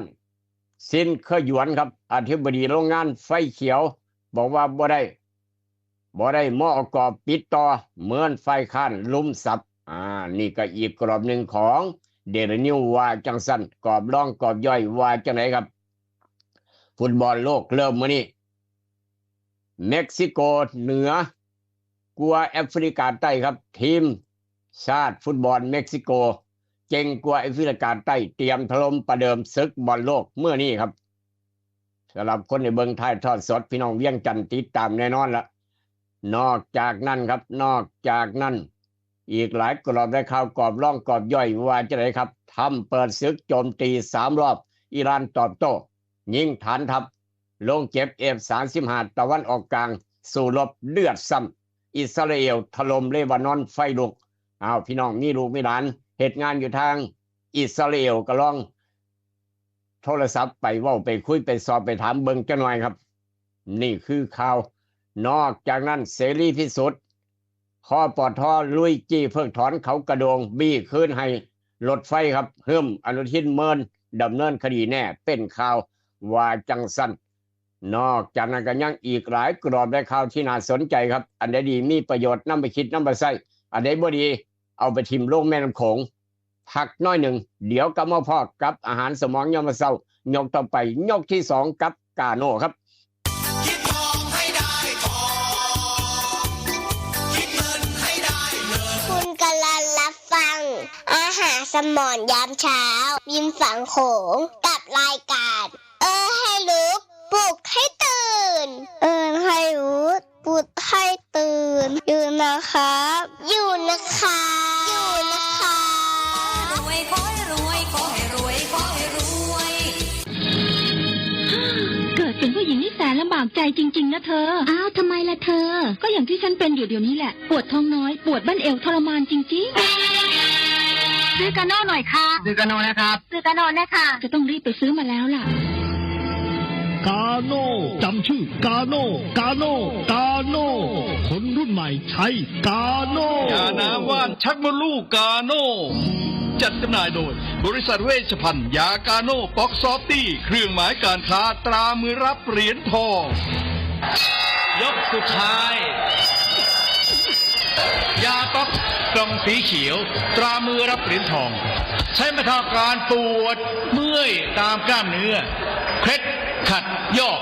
ซินเคอหยวนครับ อธิบดีโรงงานไฟเขียว บอกว่าบ่ได้ บ่ได้ มอก ปิดต่อ เหมือนฝ่ายค้านลุมสับ อ่า นี่ก็อีกกรอบหนึ่งของเดลินิวว่าจังซั่น กรอบรองกรอบย่อยว่าจังไดครับ ฟุตบอลโลกเริ่มมื้อนี้ เม็กซิโกเหนือกว่าแอฟริกาใต้ครับ ทีมชาติฟุตบอลเม็กซิโก เจ๋งกว่าแอฟริกาใต้ เตรียมถล่มประเดิมศึกบอลโลกมื้อนี้ครับ สำหรับคนที่เบิ่งถ่ายทอดสด พี่น้องเวียงจันทน์ติดตามแน่นอนละ นอกจากนั้นครับ นอกจากนั้น อีกหลายกรอบและข่าว กรอบรองกรอบย่อยว่าจะไดครับ ทรัมป์เปิดศึกโจมตีสามรอบ อิหร่านตอบโต้ ยิงฐานทัพ ลงเก็บ เอฟสามสิบห้า ตะวันออกกลาง สู้รบเดือดซ้ำ อิสราเอลถล่มเลบานอนไฟลุก อ้าว พี่น้องมีลูกมีหลานเฮ็ดงานอยู่ทางอิสราเอลก็ลองโทรศัพท์ไปเว้าไปคุยไปสอบไปถามเบิ่งจักหน่อยครับ นี่คือข่าว นอกจากนั้นเสรีพิสุทธิ์ คปท ลุยจี้เพิกถอนเขากระโดง บี้คืนให้รถไฟครับ หึม อนุทินเมิน ดำเนินคดีแน่ เป็นข่าวว่าจังซั่น นอกจากนั้นก็ยังอีกหลายกรอบและข่าวที่น่าสนใจครับ อันใดดีมีประโยชน์นำไปคิดนำไปใช้ อันใดบ่ดีเอาไปถิ่มลงแม่น้ำโขง พักหน่อยหนึ่ง เดี๋ยวกลับมาพ้อกับอาหารสมองยามมื้อเช้า ยกต่อไป ยกที่สองกับกาโน่ครับ คิดทองให้ได้ทอง คิดเงินให้ได้เงิน คุณกำลังรับฟัง อาหารสมองยามเช้า ริมฝั่งโขง กับรายการ เออให้รู้ ปลุกให้ตื่น เออให้รู้ ปลุกให้ตื่น อยู่นะครับ อยู่นะครับ อยู่นะครับ รวยขอให้รวยขอให้รวยขอให้รวย เกิดเป็นผู้หญิงนี่แสนลำบากใจจริงๆนะเธอ อ้าว ทำไมล่ะเธอ ก็อย่างที่ฉันเป็นอยู่เดี๋ยวนี้แหละ ปวดท้องน้อย ปวดบั้นเอวทรมานจริงๆ ซื้อกาโน่หน่อยค่ะ ซื้อกาโน่นะครับ ซื้อกาโน่นะคะ จะต้องรีบไปซื้อมาแล้วล่ะ กาโน่จำชื่อกาโน่ กาโน่ กาโน่ คนรุ่นใหม่ใช้กาโน่ ยาน้ำว่านชักมดลูกกาโน่ จัดจำหน่ายโดย บริษัทเวชภัณฑ์ยากาโน่ป๊อกซอฟตี้ เครื่องหมายการค้าตรามือรับเหรียญทอง ยกสุดท้าย ยาป๊อกกล่องสีเขียว ตรามือรับเหรียญทอง ใช้บรรเทาอาการปวดเมื่อยตามกล้ามเนื้อ เคล็ดขัดยอก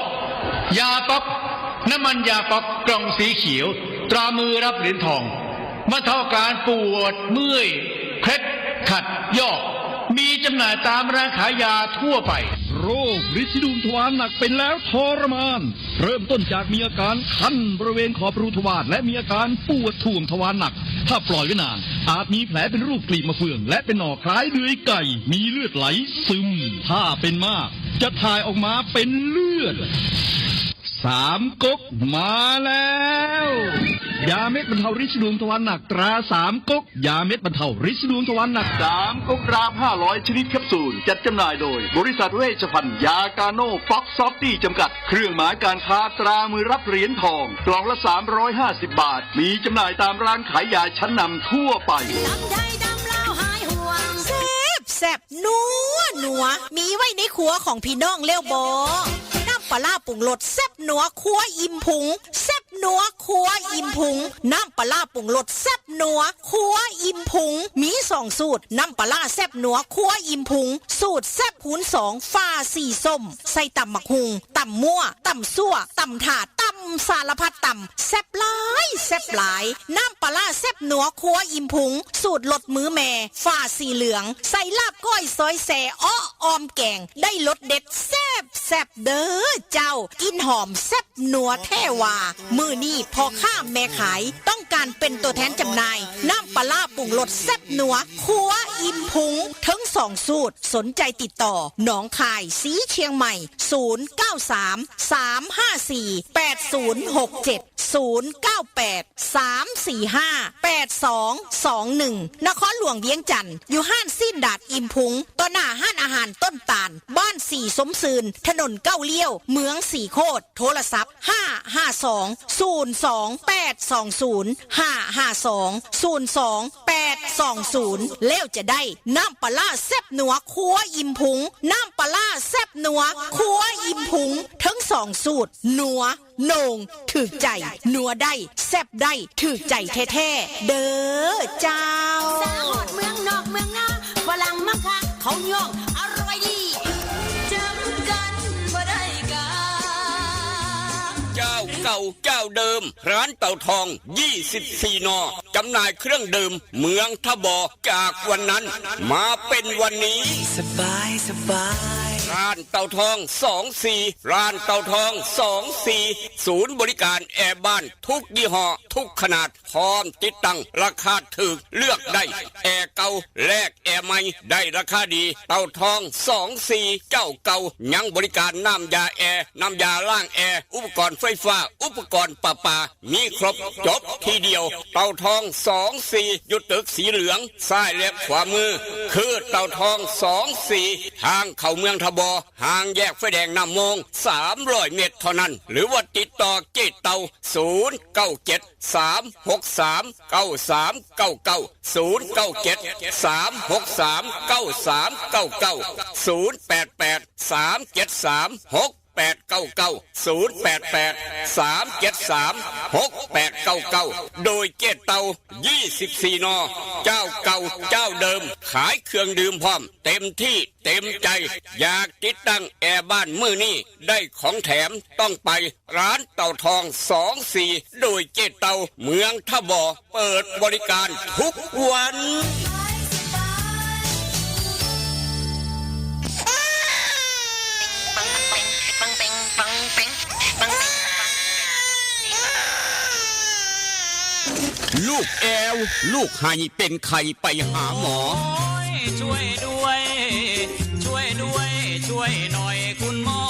ยาป๊อก น้ำมันยาป๊อกกล่องสีเขียว ตรามือรับเหรียญทอง บรรเทาอาการปวดเมื่อย เคล็ดขัดยอก มีจำหน่ายตามร้านขายยาทั่วไป โรคริดที่ดูมทวารหนักเป็นแล้วทรมาน เริ่มต้นจากมีอาการคันบริเวณขอบรูทวารและมีอาการปวดถ่วงทวารหนัก ถ้าปล่อยไว้นาน อาจมีแผลเป็นรูปกลีบมะเฟือง และเป็นหนองคล้ายเดือยไก่ มีเลือดไหลซึม ถ้าเป็นมาก จะถ่ายออกมาเป็นเลือด สามก๊กมาแล้ว ยาเม็ดบรรเทาริดสีดวงทวารหนักตราสามก๊ก ยาเม็ดบรรเทาริดสีดวงทวารหนักสามก๊กตราห้าร้อยชนิดแคปซูล จัดจำหน่ายโดย บริษัทเวชภัณฑ์ยากาโนฟ็อกซอฟตี้จำกัด เครื่องหมายการค้าตรามือรับเหรียญทอง กล่องละสามร้อยห้าสิบบาท มีจำหน่ายตามร้านขายยาชั้นนำทั่วไป ตำไทยตำลาวหายห่วง แซ่บแซ่บนัวนัว มีไว้ในครัวของพี่น้องแล้วบ่ น้ำปลาร้าปรุงรสแซ่บนัวครัวอิ่มพุง แซ่บนัวครัวอิ่มพุง น้ำปลาร้าปรุงรสแซ่บนัวครัวอิ่มพุง มีสองสูตร น้ำปลาร้าแซ่บนัวครัวอิ่มพุง สูตรแซ่บคูณสอง ฝาสีส้ม ใส่ตำบักหุ่ง ตำมั่ว ตำซั่ว ตำถาด ตำสารพัดตำ แซ่บหลาย แซ่บหลาย น้ำปลาร้าแซ่บนัวครัวอิ่มพุง สูตรรสมือแม่ ฝาสีเหลือง ใส่ลาบก้อยซอยแซ่ เอ้อ ออมแกง ได้รสเด็ดแซ่บแซ่บเด้อเจ้า กลิ่นหอมแซ่บนัวแท้ว่า มื้อนี้พ่อค้าแม่ขาย ต้องการเป็นตัวแทนจำหน่าย น้ำปลาร้าปรุงรสแซ่บนัวครัวอิ่มพุง ทั้งสองสูตร สนใจติดต่อ หนองคาย สีเชียงใหม่ ศูนย์เก้าสาม สามห้าสี่ แปดศูนย์หกเจ็ด ศูนย์เก้าแปด สามสี่ห้า แปดสองสองหนึ่ง นครหลวงเวียงจันทน์ อยู่ห้านสิ้นดาดอิ่มพุง ต่อหน้าห้านอาหารต้นตาล บ้านสีสมซืน ถนนเก้าเลี้ยว เมืองสีโคตร โทรศัพท์ ห้าห้าสอง ศูนย์สองแปดสองศูนย์ ห้าห้าสอง ศูนย์สองแปดสองศูนย์ แล้วจะได้น้ำปลาร้าแซ่บนัวครัวอิ่มพุง น้ำปลาร้าแซ่บนัวครัวอิ่มพุง ทั้งสองสูตร นัว โหน่ง ถืกใจ นัวได้ แซ่บได้ ถืกใจแท้ๆ เด้อเจ้า สาวฮอดเมืองนอกเมืองนา ฝรั่งมาคัก เขาย่อง อร่อยดี จำกันบ่ได้กา เจ้าเก่าเจ้าเดิม ร้านเต่าทอง ยี่สิบสี่ นอ จำหน่ายเครื่องดื่ม เมืองทบอ จากวันนั้น มาเป็นวันนี้ สบายสบาย ร้านเต่าทอง สองสี่ ร้านเต่าทอง สองสี่ ศูนย์บริการแอร์บ้านทุกยี่ห้อ ทุกขนาด พร้อมติดตั้ง ราคาถูก เลือกได้ แอร์เก่า แลกแอร์ใหม่ ได้ราคาดี เต่าทอง สองสี่ เจ้าเก่า ยังบริการน้ำยาแอร์ น้ำยาล้างแอร์ อุปกรณ์ไฟฟ้า อุปกรณ์ประปา มีครบจบที่เดียว เต่าทอง สองสี่ อยู่ตึกสีเหลือง ซ้ายและขวามือ คือเต่าทอง สองสี่ ทางเข้าเมืองทบอ ห่างแยกไฟแดงน้ำมง สามร้อย เมตรเท่านั้น หรือว่าติดต่อเจ๊เต่า ศูนย์เก้าเจ็ด สามหกสาม เก้าสามเก้าเก้า ศูนย์เก้าเจ็ด สามหกสาม เก้าสามเก้าเก้า ศูนย์แปดแปด สามเจ็ดสาม หกแปดเก้าเก้า ศูนย์แปดแปด สามเจ็ดสาม หกแปดเก้าเก้า โดยเจ๊เต่า ยี่สิบสี่ นอ เจ้าเก่าเจ้าเดิม ขายเครื่องดื่มพร้อม เต็มที่เต็มใจ อยากติดตั้งแอร์บ้านมื้อนี้ ได้ของแถมต้องไป ร้านเต่าทอง สองสี่ โดยเจ๊เต่า เมืองทบอ เปิดบริการทุกวัน ลูกแอว ลูกไห้เป็นไข้ไปหาหมอ โอ้ย ช่วยด้วย ช่วยด้วย ช่วยหน่อยคุณหมอ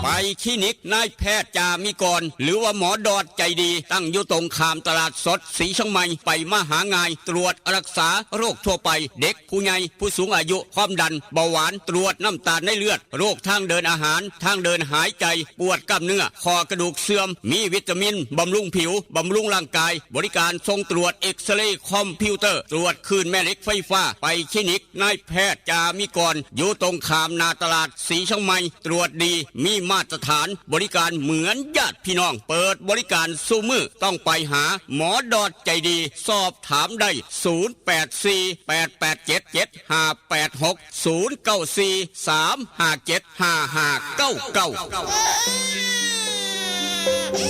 ไปคลินิกนายแพทย์จามิกร หรือว่าหมอดอดใจดี ตั้งอยู่ตรงข้ามตลาดสดสีเชียงใหม่ ไปมาหาง่าย ตรวจรักษาโรคทั่วไป เด็ก ผู้ใหญ่ ผู้สูงอายุ ความดัน เบาหวาน ตรวจน้ำตาลในเลือด โรคทางเดินอาหาร ทางเดินหายใจ ปวดกล้ามเนื้อ ข้อกระดูกเสื่อม มีวิตามิน บำรุงผิว บำรุงร่างกาย บริการส่งตรวจเอ็กซเรย์คอมพิวเตอร์ ตรวจคลื่นแม่เหล็กไฟฟ้า ไปคลินิกนายแพทย์จามิกร อยู่ตรงข้ามหน้าตลาดสีเชียงใหม่ ตรวจดี มีมาตรฐาน บริการเหมือนญาติพี่น้อง เปิดบริการซุมื้อ ต้องไปหาหมอดอดใจดี สอบถามได้ ศูนย์แปดสี่ แปดแปดเจ็ด เจ็ดห้าแปดหก ศูนย์เก้าสี่ สามห้าเจ็ด ห้าห้าเก้าเก้า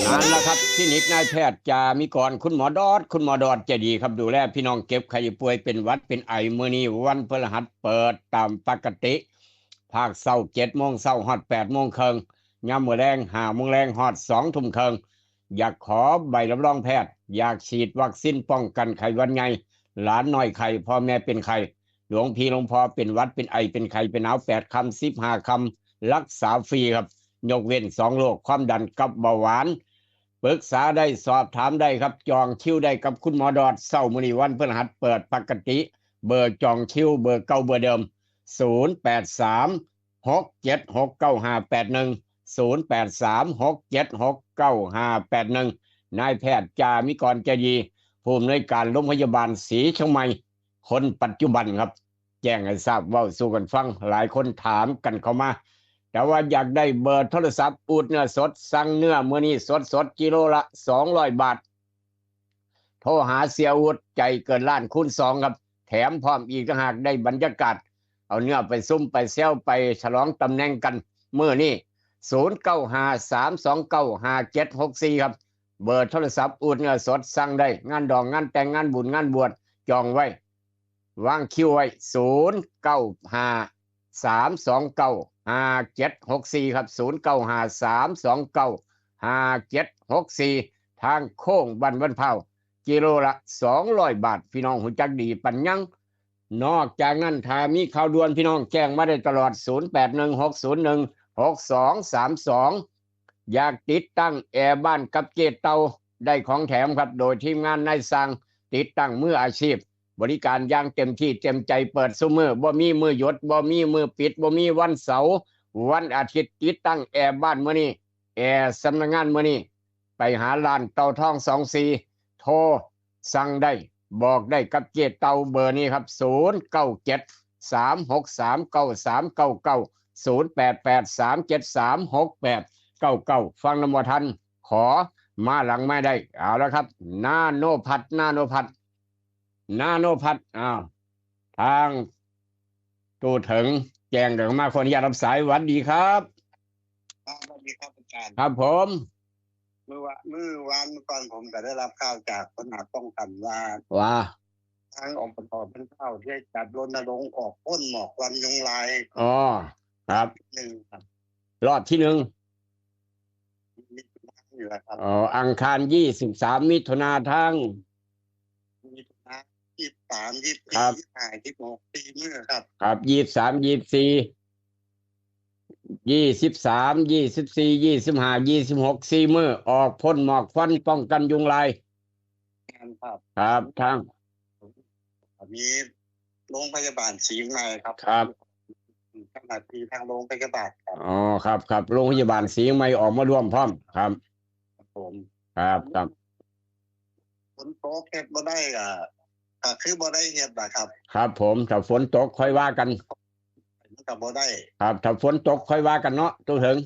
นั่นล่ะครับ คลินิกนายแพทย์จามิกร คุณหมอดอด คุณหมอดอดใจดีครับ ดูแลพี่น้องเจ็บไข้ป่วย เป็นหวัดเป็นไอ มื้อนี้วันพฤหัสเปิดตามปกติ ภาคเช้า เจ็ดโมงเช้า ฮอด แปดโมงครึ่ง ยามมื้อแลง ห้าโมงแลง ฮอด สองทุ่มครึ่ง อยากขอใบรับรองแพทย์ อยากฉีดวัคซีนป้องกันไข้หวัดใหญ่ หลานน้อยไข้ พ่อแม่เป็นไข้ หลวงพี่หลวงพ่อเป็นหวัดเป็นไอเป็นไข้เป็นหนาว แปดค่ำ สิบห้าค่ำ รักษาฟรีครับ ยกเว้นสองโรค ความดันกับเบาหวาน ปรึกษาได้ สอบถามได้ครับ จองคิวได้กับคุณหมอดอด เช้ามื้อนี้วันพฤหัสเปิดปกติ เบอร์จองคิว เบอร์เก่าเบอร์เดิม ศูนย์แปดสาม หกเจ็ดหก เก้าห้าแปดหนึ่ง ศูนย์แปดสาม หกเจ็ดหก เก้าห้าแปดหนึ่ง นายแพทย์จามิกร ใจดี ผู้อำนวยการโรงพยาบาลศรีเชียงใหม่ คนปัจจุบันครับ แจ้งให้ทราบ เว้าสู่กันฟัง หลายคนถามกันเข้ามา แต่ว่าอยากได้เบอร์โทรศัพท์ อูดเนื้อสด สั่งเนื้อมื้อนี้สดๆ กิโลละ สองร้อยบาท โทรหาเสียอูด ใจเกินล้านคูณสองครับ แถมพร้อมอีกต่างหาก ได้บรรยากาศ เอาเนื้อไปซุ่มไปแซวไปฉลองตำแหน่งกันมื้อนี้ ศูนย์เก้าห้า สามสองเก้า ห้าเจ็ดหกสี่ ครับ เบอร์โทรศัพท์ อูดเนื้อสด สั่งได้ งานดอง งานแต่ง งานบุญ งานบวช จองไว้ วางคิวไว้ ศูนย์เก้าห้า สามสองเก้า ห้าเจ็ดหกสี่ ครับ ศูนย์เก้าห้า สามสองเก้า ห้าเจ็ดหกสี่ ทางโค้งบ้านวันพร้าว กิโลละ สองร้อยบาท พี่น้องฮู้จักดีปานหยัง นอกจากนั้น ถ้ามีข่าวด่วน พี่น้องแจ้งมาได้ตลอด ศูนย์แปดหนึ่ง หกศูนย์หนึ่ง หกสองสามสอง อยากติดตั้งแอร์บ้านกับเจ๊เต่า ได้ของแถมครับ โดยทีมงานนายช่างติดตั้งมืออาชีพ บริการอย่างเต็มที่เต็มใจ เปิดซุมื้อ บ่มีมื้อหยุด บ่มีมื้อปิด บ่มีวันเสาร์ วันอาทิตย์ ติดตั้งแอร์บ้านมื้อนี้ แอร์สำนักงานมื้อนี้ ไปหาร้านเต่าทองสองสี่ โทรสั่งได้ บอกได้กับเจ๊เต่า เบอร์นี้ครับ ศูนย์เก้าเจ็ด สามหกสาม เก้าสามเก้าเก้า ศูนย์แปดแปด สามเจ็ดสาม หกแปดเก้าเก้า ฟังนำบ่ทัน ขอมาหลังไมค์ได้ เอาละครับ นาโนพัด นาโนพัด นาโนพัด อ้าว ทางตู้เถิงแจ้งเดินมา ขออนุญาตรับสาย หวัดดีครับ ครับ สวัสดีครับอาจารย์ ครับผม เมื่อวะ เมื่อวานเมื่อก่อนผมก็ได้รับข่าวจากหัวหน้าป้องกันว่า ว่า ทาง อบต บ้านพร้าวได้จัดรณรงค์ออกพ่นหมอกควันยุงลาย อ๋อ ครับ หนึ่งครับ รอบที่หนึ่ง นี่อยู่แล้วครับ อ๋อ อังคาร ยี่สิบสาม มิถุนา ทาง มีนะ ยี่สิบสาม ยี่สิบสี่ ครับ ยี่สิบห้า ยี่สิบหก สี่มื้อครับ ครับ ยี่สิบสาม ยี่สิบสี่ ยี่สิบห้า ยี่สิบหก สี่มื้อ ออกพ่นหมอกควันป้องกันยุงลาย งานครับ ครับ ทาง มีโรงพยาบาลศรีเชียงใหม่ครับ ครับ เจ้าหน้าที่ทางโรงพยาบาลครับ อ๋อ ครับ ครับ โรงพยาบาลศรีเชียงใหม่ออกมาร่วมพร้อม ครับ ครับผม ครับ ครับ ฝนตกเฮ็ดบ่ได้อ่ะ ก็คือบ่ได้เฮ็ดนะครับ ครับผม ถ้าฝนตกค่อยว่ากัน มันก็บ่ได้ ครับ ถ้าฝนตกค่อยว่ากันเนาะ ตู้เถิง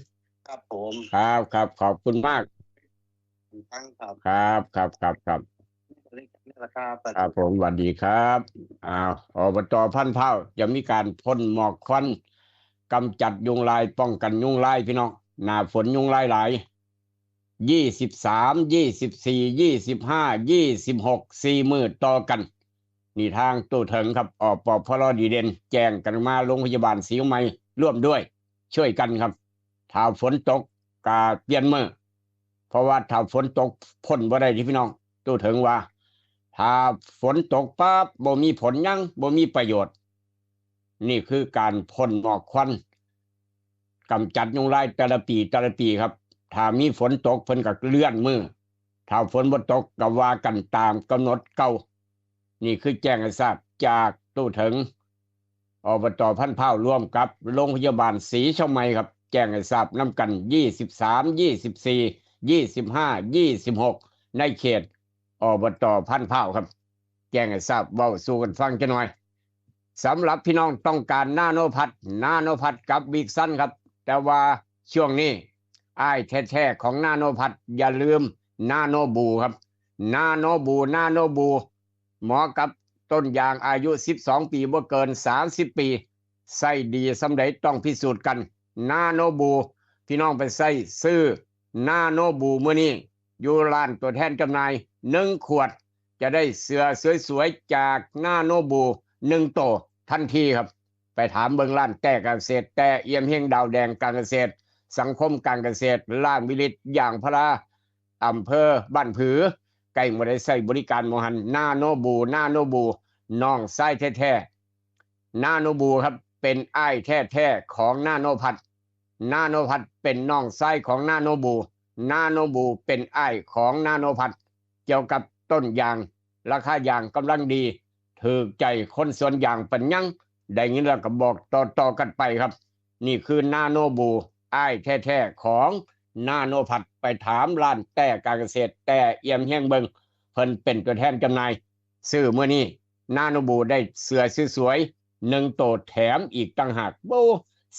ครับผม ครับ ครับ ขอบคุณมาก ทั้งครับ ครับ ครับ ครับ ครับ นี่แหละครับ ครับผม สวัสดีครับ อ้าว อบต บ้านพร้าว จะมีการพ่นหมอกควัน กำจัดยุงลาย ป้องกันยุงลาย พี่น้อง หน้าฝนยุงลายหลาย ยี่สิบสาม ยี่สิบสี่ ยี่สิบห้า ยี่สิบหก สี่มื้อต่อกัน นี่ทางตู้เถิงครับ อปพล ดีเด่น แจ้งกันมา โรงพยาบาลศรีเชียงใหม่ร่วมด้วย ช่วยกันครับ ถ้าฝนตกก็เปลี่ยนมื้อ เพราะว่าถ้าฝนตกพ่นบ่ได้ที่พี่น้อง ตู้เถิงว่า ถ้าฝนตกปั๊บ บ่มีผลหยัง บ่มีประโยชน์ นี่คือการพ่นหมอกควัน กำจัดยุงลายแต่ละปีแต่ละปีครับ ถ้ามีฝนตกเพิ่นก็เลื่อนมื้อ ถ้าฝนบ่ตกก็ว่ากันตามกำหนดเก่า นี่คือแจ้งให้ทราบจากตู้เถิง อบต บ้านพร้าว ร่วมกับโรงพยาบาลศรีเชียงใหม่ครับ แจ้งให้ทราบนำกัน ยี่สิบสาม ยี่สิบสี่ ยี่สิบห้า ยี่สิบหก ในเขต อบต บ้านพร้าว ครับ แจ้งให้ทราบ เว้าสู่กันฟังจักหน่อย สำหรับพี่น้องต้องการนาโนพัด นาโนพัดกับวิกซันครับ แต่ว่าช่วงนี้อ้ายแท้ๆของนาโนพัด อย่าลืมนาโนบูครับ นาโนบู นาโนบู เหมาะกับต้นยางอายุสิบสองปี บ่เกินสามสิบปี ใช้ดีส่ำใดต้องพิสูจน์กัน นาโนบู พี่น้องไปใช้ซื้อนาโนบูมื้อนี้ อยู่ร้านตัวแทนจำหน่าย หนึ่งขวด จะได้เสื้อสวยๆจากนาโนบู หนึ่งโตทันทีครับ ไปถามเบิ่งร้านแต้การเกษตร แต้เอี่ยมเฮง ดาวแดงการเกษตร สังคมการเกษตร ร้านวิลิตยางพารา อำเภอบ้านผือ ใกล้บ่ได้ใช้บริการหม่องหั้น นาโนบู นาโนบู น้องชายแท้ๆ นาโนบูครับ เป็นอ้ายแท้ๆของนาโนพัด นาโนพัดเป็นน้องชายของนาโนบู นาโนบูเป็นอ้ายของนาโนพัด เกี่ยวกับต้นยาง ราคายางกำลังดี ถืกใจคนสวนยางปันยัง ได้ยินแล้วก็บอกต่อๆกันไปครับ นี่คือนาโนบู อ้ายแท้ๆของนาโนพัด ไปถามร้านแต้การเกษตร แต้เอี่ยมเฮียงเบิง เพิ่นเป็นตัวแทนจำหน่าย ซื้อมื้อนี้นาโนบูได้เสื้อสวยๆหนึ่งโตแถมอีกต่างหาก โบ้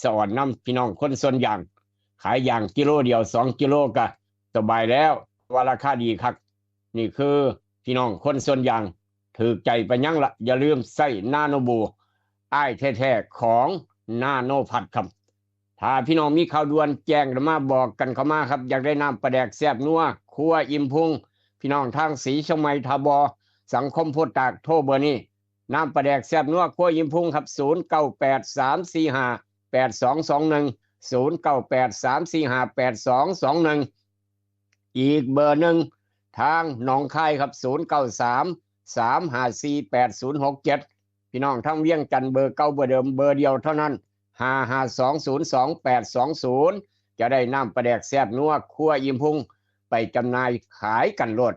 สะอ่อนนำพี่น้องคนสวนยาง ขายยางกิโลเดียวสองกิโลก็สบายแล้ว ว่าราคาดีคัก นี่คือพี่น้องคนสวนยาง ถืกใจปันยังละ อย่าลืมใส่นาโนบู อ้ายแท้ๆของนาโนพัดครับ ถ้าพี่น้องมีข่าวด่วนแจ้งมาบอกกันเข้ามาครับ อยากได้น้ำปลาแดกแซ่บนัว ครัวอิ่มพุง พี่น้องทางสีเชียงใหม่ ถ้าบ่สังคมโพธิ์ตาก โทรเบอร์นี้ น้ำปลาแดกแซ่บนัว ครัวอิ่มพุงครับ ศูนย์เก้าแปด สามสี่ห้า แปดสองสองหนึ่ง ศูนย์เก้าแปด สามสี่ห้า แปดสองสองหนึ่ง อีกเบอร์หนึ่ง ทางหนองคายครับ ศูนย์เก้าสาม สามห้าสี่ แปดศูนย์หกเจ็ด พี่น้องทางเวียงจันทน์ เบอร์เก่าเบอร์เดิม เบอร์เดียวเท่านั้น ห้าห้าสองศูนย์สองแปดสองศูนย์ จะได้น้ำปลาแดกแซ่บนัว ครัวอิ่มพุง ไปจำหน่ายขายกันโลด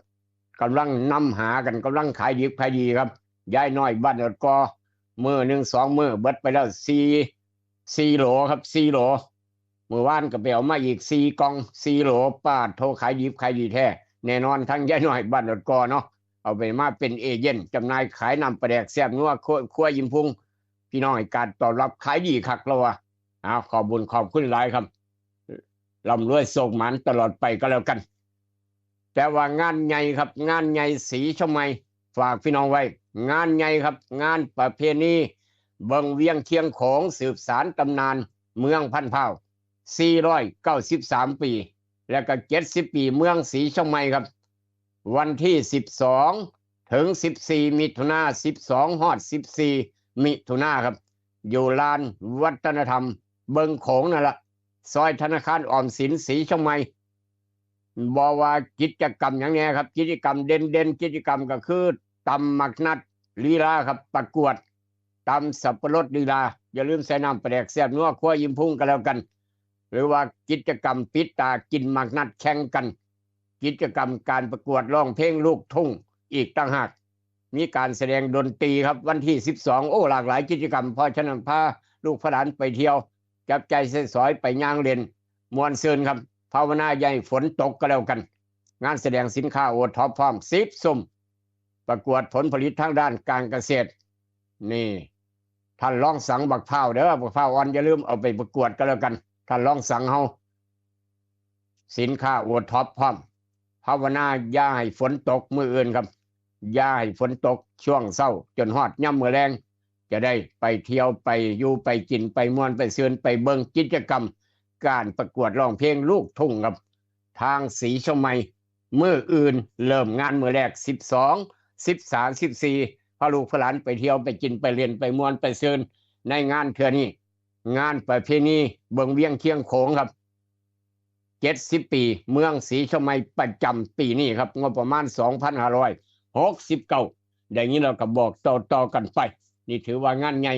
กำลังนำหากัน กำลังขายดิบขายดีครับ ยายน้อยบ้านดอนกอ มื้อหนึ่งสองมื้อเบิดไปแล้วสี่ สี่โหลครับ สี่โหล มื้อวานก็ไปเอามาอีกสี่กล่อง สี่โหล ปาดโท ขายดิบขายดีแท้ แน่นอน ทั้งยายน้อยบ้านดอนกอเนาะ เอาไปมาเป็นเอเจนต์จำหน่ายขายน้ำปลาแดกแซ่บนัว ครัว ครัวอิ่มพุง พี่น้องให้การตอบรับขายดีคักแล้ววะ เอา ขอบบุญขอบคุณหลายครับ ร่ำรวยโชคหมานตลอดไปก็แล้วกัน แต่ว่างานใหญ่ครับ งานใหญ่สีเชียงใหม่ ฝากพี่น้องไว้ งานใหญ่ครับ งานประเพณีเบิ่งเวียงเคียงโขง สืบสานตำนานเมืองพันพร้าว สี่ร้อยเก้าสิบสามปี และก็เจ็ดสิบปีเมืองสีเชียงใหม่ครับ วันที่สิบสองถึงสิบสี่มิถุนา สิบสองฮอดสิบสี่มิถุนาครับ อยู่ลานวัฒนธรรมเบิ่งโขงนั่นละ ซอยธนาคารออมสินสีเชียงใหม่ บอกว่ากิจกรรมอย่างนี้ครับ กิจกรรมเด่นๆ กิจกรรมก็คือตำหมากนัดลีลาครับ ประกวดตำสับปะรดลีลา อย่าลืมใส่น้ำปลาแดกแซ่บนัว ครัวอิ่มพุงกันแล้วกัน หรือว่ากิจกรรมปิดตากินหมากนัดแข่งกัน กิจกรรมการประกวดร้องเพลงลูกทุ่งอีกต่างหาก มีการแสดงดนตรีครับ วันที่สิบสอง โอ้ หลากหลายกิจกรรม เพราะฉะนั้นพาลูกพาหลานไปเที่ยว จับจ่ายใช้สอย ไปย่างเล่น ม่วนซื่นครับ ภาวนาอย่าให้ฝนตกก็แล้วกัน งานแสดงสินค้าโอท็อปพร้อม สิบ ซุ่ม ประกวดผลผลิตทางด้านการเกษตร นี่ ท่านลองสั่งบักพร้าวเด้อ บักพร้าวอ่อนอย่าลืมเอาไปประกวดก็แล้วกัน ท่านลองสั่งเฮา สินค้าโอท็อปพร้อม ภาวนาอย่าให้ฝนตกมื้ออื่นครับ อย่าให้ฝนตกช่วงเช้า จนฮอดยามมื้อแลง จะได้ไปเที่ยว ไปอยู่ ไปกิน ไปม่วน ไปซื่น ไปเบิ่งกิจกรรม การประกวดร้องเพลงลูกทุ่งครับ ทางสีเชียงใหม่ มื้ออื่นเริ่มงานมื้อแรก สิบสอง สิบสาม สิบสี่ พาลูกพาหลานไปเที่ยว ไปกิน ไปเล่น ไปม่วน ไปซื่น ในงานเทื่อนี้ งานประเพณีเบิ่งเวียงเคียงโขงครับ เจ็ดสิบปีเมืองสีเชียงใหม่ประจำปีนี้ครับ งบประมาณ สองพันห้าร้อยหกสิบเก้า ได้ยินแล้วก็บอกต่อๆกันไป นี่ถือว่างานใหญ่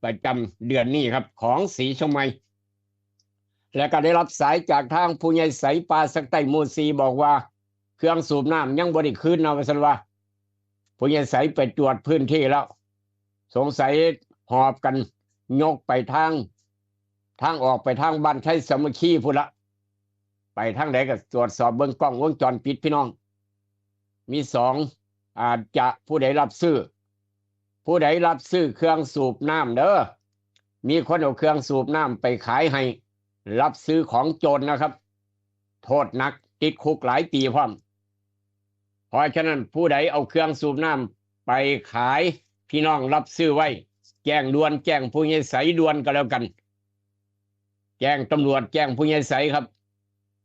ประจำเดือนนี้ครับ ของสีเชียงใหม่ และก็ได้รับสายจากทางผู้ใหญ่ใส ป่าสักใต้หมู่สี่ บอกว่า เครื่องสูบน้ำยังบ่ได้คืนนะ ว่าซั่นว่า ผู้ใหญ่ใสไปตรวจพื้นที่แล้ว สงสัยหอบกันยกไปทาง ทางออกไปทางบ้านไทยสามัคคีพุ้นละ ไปทางใดก็ตรวจสอบเบิ่งกล้องวงจรปิดพี่น้อง มีสอง อาจจะผู้ใดรับซื้อ ผู้ใดรับซื้อเครื่องสูบน้ำเด้อ มีคนเอาเครื่องสูบน้ำไปขายให้ รับซื้อของโจรนะครับ โทษหนัก ติดคุกหลายปีพร้อม เพราะฉะนั้นผู้ใดเอาเครื่องสูบน้ำไปขาย พี่น้องรับซื้อไว้ แจ้งด่วน แจ้งผู้ใหญ่ใสด่วนก็แล้วกัน แจ้งตำรวจ แจ้งผู้ใหญ่ใสครับ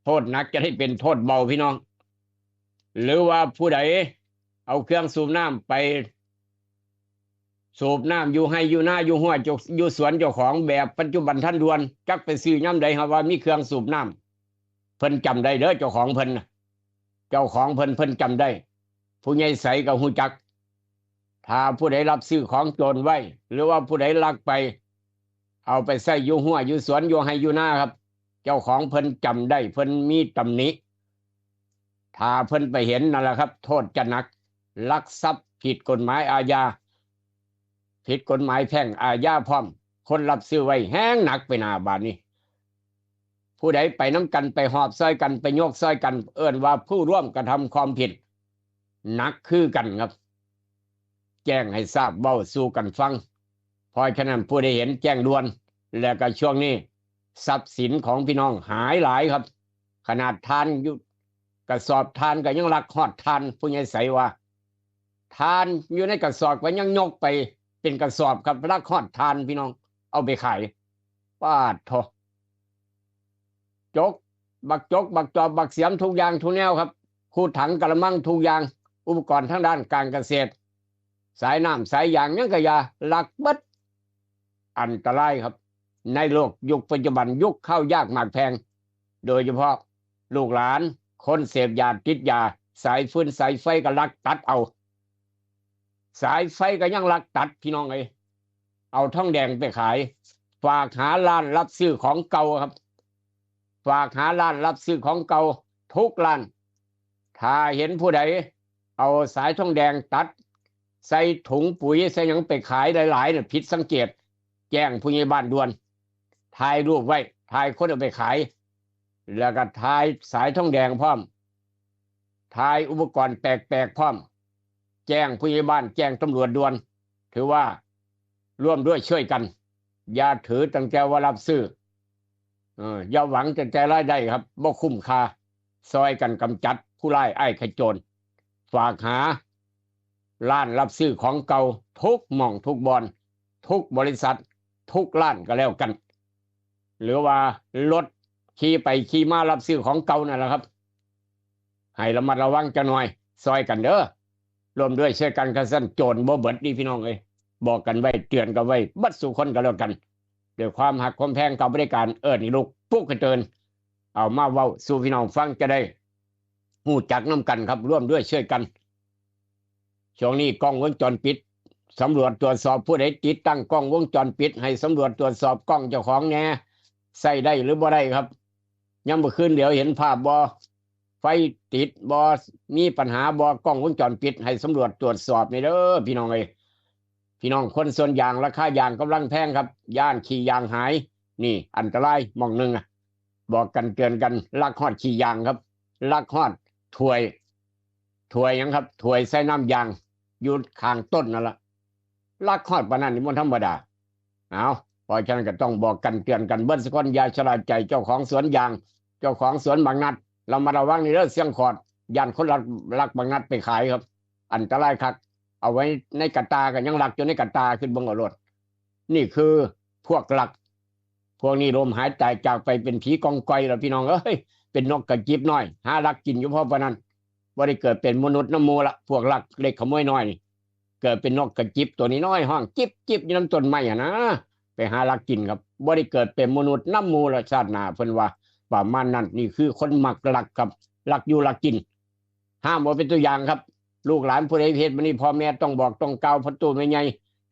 โทษหนักจะได้เป็นโทษเบาพี่น้อง หรือว่าผู้ใดเอาเครื่องสูบน้ำไป สูบน้ำอยู่ไฮ่อยู่นาอยู่ห้วยเจ้าอยู่สวนเจ้าของ แบบปัจจุบันทันด่วน จักไปซื้อยามใด หาว่ามีเครื่องสูบน้ำ เพิ่นจำได้เด้อ เจ้าของเพิ่นน่ะ เจ้าของเพิ่น เพิ่นจำได้ ผู้ใหญ่ใสก็ฮู้จัก ถ้าผู้ใดรับซื้อของโจรไว้ หรือว่าผู้ใดลักไป เอาไปใช้อยู่ห้วยอยู่สวนอยู่ไฮ่อยู่นาครับ เจ้าของเพิ่นจำได้ เพิ่นมีตำหนิ ถ้าเพิ่นไปเห็นนั่นแหละครับ โทษจะหนัก ลักทรัพย์ผิดกฎหมายอาญา ผิดกฎหมายแพ่งอาญาพร้อม คนรับซื้อไว้แฮงหนักไปหน้าบาดนี้ ผู้ใดไปนำกัน ไปหอบซอยกัน ไปยกซอยกัน เอิ้นว่าผู้ร่วมกระทำความผิด หนักคือกันครับ แจ้งให้ทราบ เว้าสู่กันฟัง เพราะฉะนั้นผู้ใดเห็นแจ้งด่วน และก็ช่วงนี้ทรัพย์สินของพี่น้องหายหลายครับ ขนาดถ่านอยู่กระสอบถ่านก็ยังลักฮอดถ่าน ผู้ใหญ่ใสว่า ถ่านอยู่ในกระสอบก็ยังยกไปเป็นกระสอบครับ ลักฮอดถ่านพี่น้อง เอาไปขาย ปาดโถ จก บักจก บักจอบ บักเสียม ทุกอย่างทุกแนวครับ คูถังกะละมัง ทุกอย่าง อุปกรณ์ทางด้านการเกษตร สายน้ำสายยาง หยังกะอย่า ลักเบิด อันตรายครับ ในโลกยุคปัจจุบัน ยุคข้าวยากหมากแพง โดยเฉพาะลูกหลาน คนเสพยาติดยา สายฟืนสายไฟก็ลักตัดเอา สายไฟก็ยังลักตัด พี่น้องเอ้ย เอาทองแดงไปขาย ฝากหาร้านรับซื้อของเก่าครับ ฝากหาร้านรับซื้อของเก่าทุกร้าน ถ้าเห็นผู้ใดเอาสายทองแดงตัด ใส่ถุงปุ๋ยใส่หยังไปขายหลายๆเนี่ย ผิดสังเกต แจ้งผู้ใหญ่บ้านด่วน ถ่ายรูปไว้ ถ่ายคนเอาไปขาย แล้วก็ถ่ายสายทองแดงพร้อม ถ่ายอุปกรณ์แปลกๆพร้อม แจ้งผู้ใหญ่บ้าน แจ้งตำรวจด่วน ถือว่าร่วมด้วยช่วยกัน อย่าถือตั้งแต่ว่ารับซื้อ เออ อย่าหวังตั้งแต่รายได้ครับ บ่คุ้มค่า ซอยกันกำจัดผู้ร้ายอ้ายขโจร ฝากหาร้านรับซื้อของเก่าทุกหม่องทุกบ่อน ทุกบริษัท ทุกร้านก็แล้วกัน หรือว่ารถขี่ไปขี่มารับซื้อของเก่านั่นแหละครับ ให้ระมัดระวังจักหน่อย ซอยกันเด้อ ร่วมด้วยช่วยกัน คันซั้นโจรบ่เบิดนี่พี่น้องเอ้ย บอกกันไว้ เตือนกันไว้เบิดสู่คนก็แล้วกัน ด้วยความฮักความแพงกับบริการ เอิ้นลูกปลุกกระเจิน เอามาเว้าสู่พี่น้องฟังจะได้ฮู้จักนำกันครับ ร่วมด้วยช่วยกัน ช่วงนี้กล้องวงจรปิด สำรวจตรวจสอบ ผู้ใดติดตั้งกล้องวงจรปิด ให้สำรวจตรวจสอบกล้องเจ้าของแหน่ ใช้ได้หรือบ่ได้ครับ ยามมื้อคืนเหลียวเห็นภาพบ่ ไฟติดบ่ มีปัญหาบ่ กล้องวงจรปิด ให้สำรวจตรวจสอบนี่เด้อพี่น้องเอ้ย พี่น้องคนสวนยาง ราคายางกำลังแพงครับ ย้านขี้ยางหาย นี่อันตรายหม่องหนึ่งอะ บอกกันเตือนกัน ลักฮอดขี้ยางครับ ลักฮอดถ้วย ถ้วยหยังครับ ถ้วยใส่น้ำยาง อยู่ข้างต้นนั่นละ ลักฮอดปานนั้นนี่บ่ธรรมดา เอา เพราะฉะนั้นก็ต้องบอกกันเตือนกันเบิดสุคน อย่าชะล่าใจ เจ้าของสวนยาง เจ้าของสวนบักนัด ระมัดระวังนี่เด้อ เสียงขอด ย้านคนลัก ลักบักนัดไปขายครับ อันตรายคัก เอาไว้ในกะตาก็ยังลักอยู่ในกะตา ขึ้นเบิ่งเอาโลด นี่คือพวกลัก พวกนี้ล้มหายตายจากไปเป็นผีกองกอยแล้วพี่น้องเอ้ย เป็นนกกระจิบน้อย หาลักกินอยู่พอปานนั้น บ่ได้เกิดเป็นมนุษย์นำหมู่ละ พวกลักเล็กขโมยน้อยนี่ เกิดเป็นนกกระจิบตัวนี้น้อย ฮ้องจิบจิบอยู่นำต้นไม้หั่นนะ ไปหาลักกินครับ บ่ได้เกิดเป็นมนุษย์นำหมู่ละ ชาติหน้า เพิ่นว่าประมาณนั้น นี่คือคนมักลักครับ ลักอยู่ลักกิน ห้ามบ่เป็นตัวอย่างครับ ลูกหลานผู้ใดเฮ็ดมานี่ พ่อแม่ต้องบอกต้องกล่าว พ่อตู้แม่ใหญ่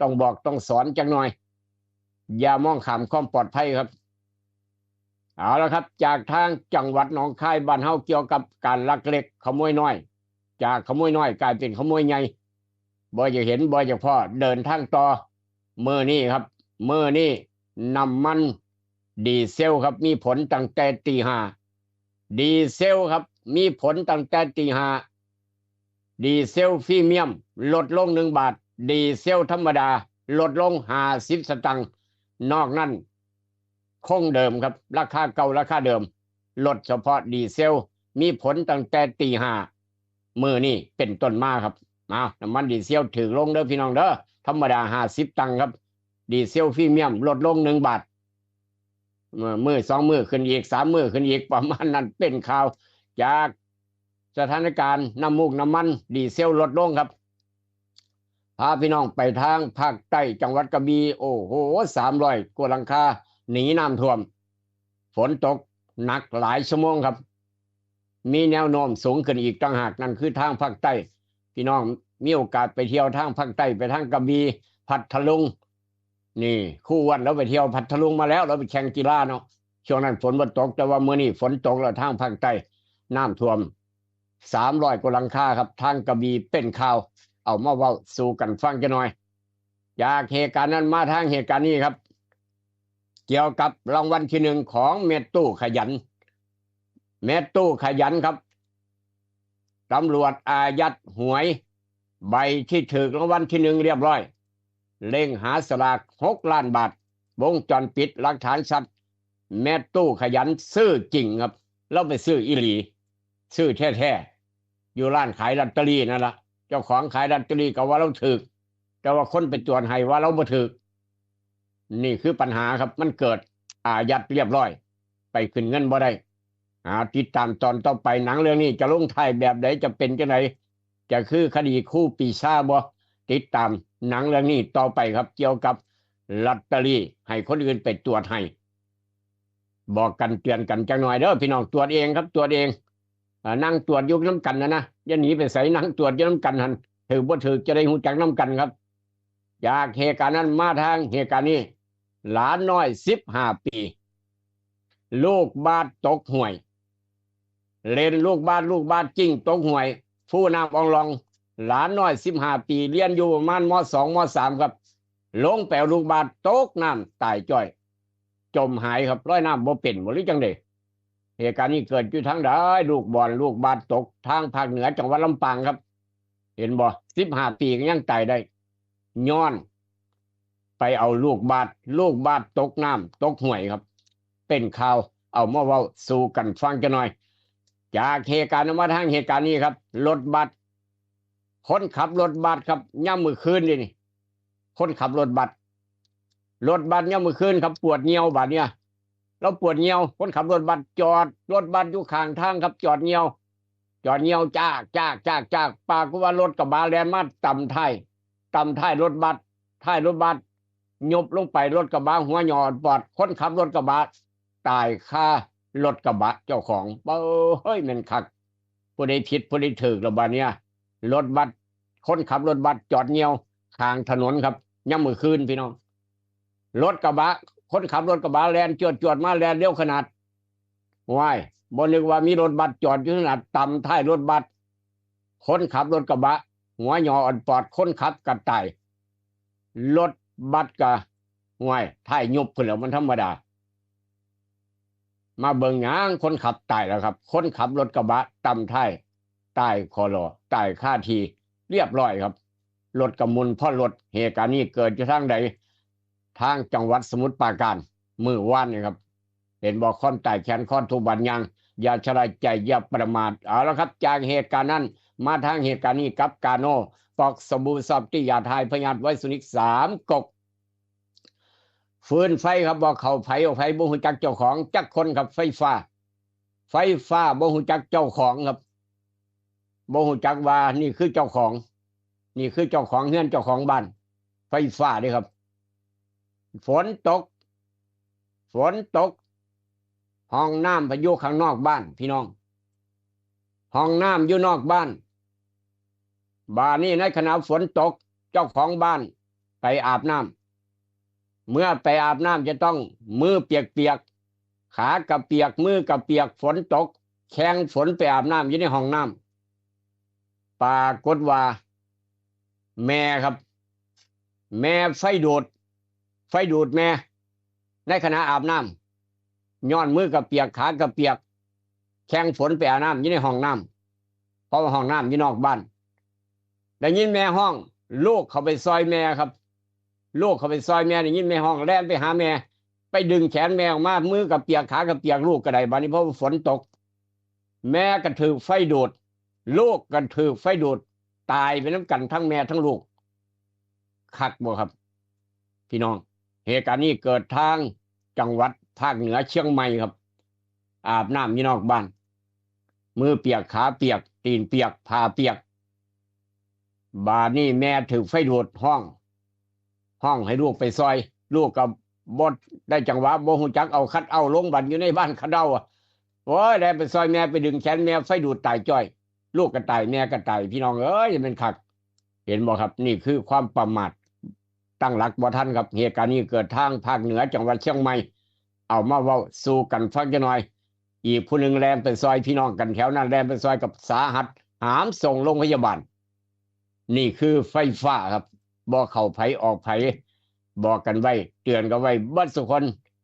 ต้องบอกต้องสอนจักหน่อย อย่ามองข้ามความปลอดภัยครับ เอาละครับ จากทางจังหวัดหนองคายบ้านเฮา เกี่ยวกับการลักเล็กขโมยน้อย จากขโมยน้อยกลายเป็นขโมยใหญ่ บ่อยากเห็น บ่อยากพ้อ เดินทางต่อ มื้อนี้ครับ มื้อนี้น้ำมันดีเซลครับ มีผลตั้งแต่ตีห้า ดีเซลครับ มีผลตั้งแต่ตีห้า ดีเซลพรีเมียมลดลงหนึ่งบาท ดีเซลธรรมดาลดลงห้าสิบสตางค์ นอกนั้นคงเดิมครับ ราคาเก่าราคาเดิม ลดเฉพาะดีเซล มีผลตั้งแต่ตีห้า มื้อนี้เป็นต้นมาครับ เอา น้ำมันดีเซลถูกลงเด้อพี่น้องเด้อ ธรรมดาห้าสิบตังค์ครับ ดีเซลพรีเมียมลดลงหนึ่งบาท มื้อ มื้อสองมื้อขึ้นอีก สามมื้อขึ้นอีก ประมาณนั้น เป็นข่าวจากสถานการณ์น้ำมูกน้ำมันดีเซลลดลงครับ พาพี่น้องไปทางภาคใต้ จังหวัดกระบี่ โอ้โห สามร้อยกว่าหลังคาหนีน้ำท่วม ฝนตกหนักหลายชั่วโมงครับ มีแนวโน้มสูงขึ้นอีกต่างหาก นั่นคือทางภาคใต้ พี่น้องมีโอกาสไปเที่ยวทางภาคใต้ ไปทางกระบี่ พัทลุง นี่ ครูอ้วนเราไปเที่ยวพัทลุงมาแล้ว เราไปแข่งกีฬาเนาะ ช่วงนั้นฝนบ่ตก แต่ว่ามื้อนี้ฝนตกแล้ว ทางภาคใต้น้ำท่วม สามร้อยกว่าหลังคาครับ ทางกระบี่เป็นข่าว เอามาเว้าสู่กันฟังจักหน่อย จากเหตุการณ์นั้นมาทางเหตุการณ์นี้ครับ เกี่ยวกับรางวัลที่หนึ่งของแม่ตู้ขยัน แม่ตู้ขยันครับ ตำรวจอายัดหวย ใบที่ถูกรางวัลที่หนึ่งเรียบร้อย เร่งหาสลากหกล้านบาท วงจรปิดหลักฐานชัด แม่ตู้ขยันซื้อจริงครับ ลาวไปซื้ออีหลี ซื้อแท้ๆ อยู่ร้านขายลอตเตอรี่นั่นละ เจ้าของขายลอตเตอรี่ก็ว่าลาวถูก แต่ว่าคนไปตรวจให้ว่าลาวบ่ถูก นี่คือปัญหาครับ มันเกิดอายัดเรียบร้อย ไปขึ้นเงินบ่ได้ หาติดตามตอนต่อไป หนังเรื่องนี้จะลงท้ายแบบใด จะเป็นจังได จะคือคดีครูปรีชาบ่ ติดตามหนังเรื่องนี้ต่อไปครับ เกี่ยวกับลอตเตอรี่ ให้คนอื่นไปตรวจให้ บอกกันเตือนกันจักหน่อยเด้อพี่น้อง ตรวจเองครับ ตรวจเอง อ่า นั่งตรวจอยู่นำกันนะนะ อย่าหนีไปไส นั่งตรวจอยู่นำกันหั่น ถูกบ่ถูกจะได้ฮู้จักนำกันครับ จากเหตุการณ์นั้นมาทางเหตุการณ์นี้ หลานน้อยสิบห้าปี ลูกบาสตกห้วย เล่นลูกบาส ลูกบาสกลิ้งตกห้วย ฟูน้ำอองลอง หลานน้อยสิบห้าปี เรียนอยู่ประมาณ ม.สอง ม.สาม ครับ ลงไปเอาลูกบาส ตกน้ำตายจ้อย จมหายครับ ลอยน้ำบ่เป็นบ่หรือจังใด เหตุการณ์นี้เกิดอยู่ทางใด ลูกบอล ลูกบาสตก ทางภาคเหนือจังหวัดลำปางครับ เห็นบ่ สิบห้าปีก็ยังตายได้ ย้อนไปเอาลูกบาส ลูกบาสตกน้ำตกห้วยครับ เป็นข่าว เอามาเว้าสู่กันฟังจักหน่อย จากเหตุการณ์นั้นมาทางเหตุการณ์นี้ครับ รถบัส คนขับรถบัสครับ ยามมื้อคืนนี่นี่ คนขับรถบัส รถบัสยามมื้อคืนครับ ปวดเยี่ยวบาดเนี่ย ลาวปวดเยี่ยว คนขับรถบัสจอดรถบัสอยู่ข้างทางครับ จอดเยี่ยว จอดเยี่ยว จาก จาก จาก จาก ปรากฏว่ารถกระบะแล่นมาตำท้าย ตำท้ายรถบัส ท้ายรถบัส ยุบลงไป รถกระบะหัวหย่อนปอด คนขับรถกระบะตายคารถกระบะเจ้าของ เบ้อ เฮ้ย แม่นคัก ผู้ใดผิดผู้ใดถูกละบาดเนี่ย รถบัส คนขับรถบัสจอดเยี่ยวข้างถนนครับ ยามมื้อคืนพี่น้อง รถกระบะ คนขับรถกระบะแล่นจวดๆมา แล่นเร็วขนาด ว้าย บ่นึกว่ามีรถบัสจอดอยู่ขนาด ตำท้ายรถบัส คนขับรถกระบะ หัวหย่อนปอด คนขับก็ตาย รถบัสก็ ว้าย ท้ายยุบพุ้นแหล้ว มันธรรมดา มาเบิ่งหยัง คนขับตายแล้วครับ คนขับรถกระบะตำท้าย ตายขอลอ ตายคาที่ เรียบร้อยครับ รถก็หมุน พอรถ เหตุการณ์นี้เกิดอยู่ทางใด ทางจังหวัดสมุทรปราการ มื้อวานนี่ครับ เห็นบ่ ความตายแขนคอทุกวันยัง อย่าชะล่าใจ อย่าประมาท เอาละครับ จากเหตุการณ์นั้น มาทางเหตุการณ์นี้ กับกาโน่ ฟอกสบู่ซอฟตี้ ยาถ่ายพยาธิไวรัสนิกสามก๊ก ฟืนไฟครับ บ่เข้าไผออกไผ บ่ฮู้จักเจ้าของจักคนครับ ไฟฟ้า ไฟฟ้าบ่ฮู้จักเจ้าของครับ บ่ฮู้จักว่านี่คือเจ้าของ นี่คือเจ้าของเฮือน เจ้าของบ้าน ไฟฟ้าเด้ครับ ฝนตก ฝนตก ห้องน้ำไปอยู่ข้างนอกบ้าน พี่น้อง ห้องน้ำอยู่นอกบ้าน บาดนี้ในขณะฝนตก เจ้าของบ้านไปอาบน้ำ เมื่อไปอาบน้ำจะต้องมือเปียกๆ ขากะเปียก มือกะเปียก ฝนตก แข่งฝนไปอาบน้ำอยู่ในห้องน้ำ ปรากฏว่า แม่ครับ แม่ไฟดูด ไฟดูดแม่ ในขณะอาบน้ำ ย้อนมือกะเปียก ขากะเปียก แข่งฝนไปอาบน้ำอยู่ในห้องน้ำ เพราะว่าห้องน้ำอยู่นอกบ้าน ได้ยินแม่ฮ้อง ลูกเข้าไปซอยแม่ครับ ลูกเข้าไปซอยแม่ ได้ยินแม่ฮ้อง แล่นไปหาแม่ ไปดึงแขนแม่ออกมา มือกะเปียก ขากะเปียก ลูกก็ได้ บาดนี้เพราะว่าฝนตก แม่ก็ถูกไฟดูด ลูกก็ถูกไฟดูด ตายไปนำกันทั้งแม่ทั้งลูก คักบ่ครับ พี่น้อง เหตุการณ์นี้เกิดทางจังหวัดภาคเหนือเชียงใหม่ครับ อาบน้ำอยู่นอกบ้าน มือเปียก ขาเปียก ตีนเปียก ผ้าเปียก บาดนี้แม่ถูกไฟดูด ฮ้อง ฮ้องให้ลูกไปซอย ลูกก็บ่ได้จังหวะ บ่ฮู้จักเอาคัดเอาท์ลง บัดอยู่ในบ้านคัดเอาท์อะ โอ้ย แล่นไปซอยแม่ ไปดึงแขนแม่ ไฟดูดตายจ้อย ลูกก็ตาย แม่ก็ตาย พี่น้องเอ้ย มันคัก เห็นบ่ครับ นี่คือความประมาท ตั้งหลักบ่ทันครับ เหตุการณ์นี้เกิดทางภาคเหนือจังหวัดเชียงใหม่ เอามาเว้าสู่กันฟังจักหน่อย อีกผู้หนึ่งแล่นไปซอยพี่น้องกันแถวนั้น แล่นไปซอยกับสาหัส หามส่งโรงพยาบาล นี่คือไฟฟ้าครับ บ่เข้าไผออกไผ บอกกันไว้ เตือนกันไว้เบิดสุคน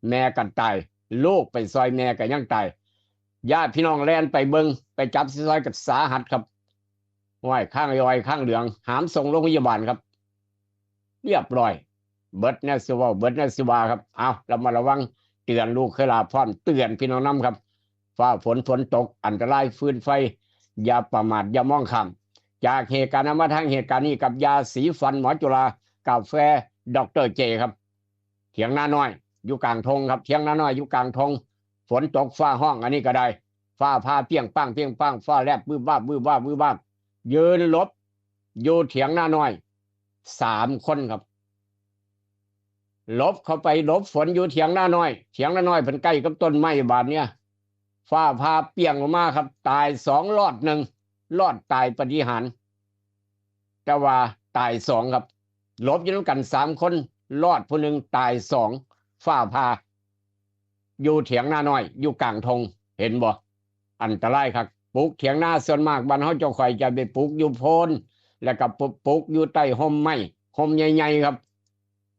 แม่กันตาย ลูกไปซอยแม่ก็ยังตาย ญาติพี่น้องแล่นไปเบิ่ง ไปจับซอยกับสาหัสครับ ห้อยข้างอ้อยข้างเหลือง หามส่งโรงพยาบาลครับ เรียบร้อย เบิดแนวสิเว้า เบิดแนวสิว่าครับ เอา ระมัดระวัง เตือนลูกเคยลาพร้อม เตือนพี่น้องนำครับ ฟ้าฝน ฝนตก อันตราย ฟืนไฟ อย่าประมาท อย่ามองข้าม จากเหตุการณ์นั้นมาทางเหตุการณ์นี้ กับยาสีฟันหมอจุฬา กาแฟ ดอกเตอร์เจ ครับ เถียงนาน้อย อยู่กลางทงครับ เถียงนาน้อยอยู่กลางทง ฝนตกฟ้าฮ้อง อันนี้ก็ได้ ฟ้าผ่าเปรี้ยงป้างเปรี้ยงป้าง ฟ้าแลบวืบวาบวืบวาบวืบวาบ ยืนหลบ อยู่เถียงนาน้อย สามคนครับ หลบเข้าไปหลบฝนอยู่เถียงนาน้อย เถียงนาน้อยเพิ่นใกล้กับต้นไม้บาดเนี่ย ฟ้าผ่าเปรี้ยงลงมาครับ ตายสองรอดหนึ่ง รอดตายปาฏิหาริย์ แต่ว่าตายสองครับ หลบอยู่นำกันสามคน รอดผู้หนึ่ง ตายสอง ฟ้าผ่า อยู่เถียงนาน้อย อยู่กลางทง เห็นบ่ อันตรายคัก ปลูกเถียงนา ส่วนมากบ้านเฮาเจ้าข่อยจะไปปลูกอยู่โพน แล้วก็ปลูกอยู่ใต้ฮ่มไม้ ฮ่มใหญ่ๆครับ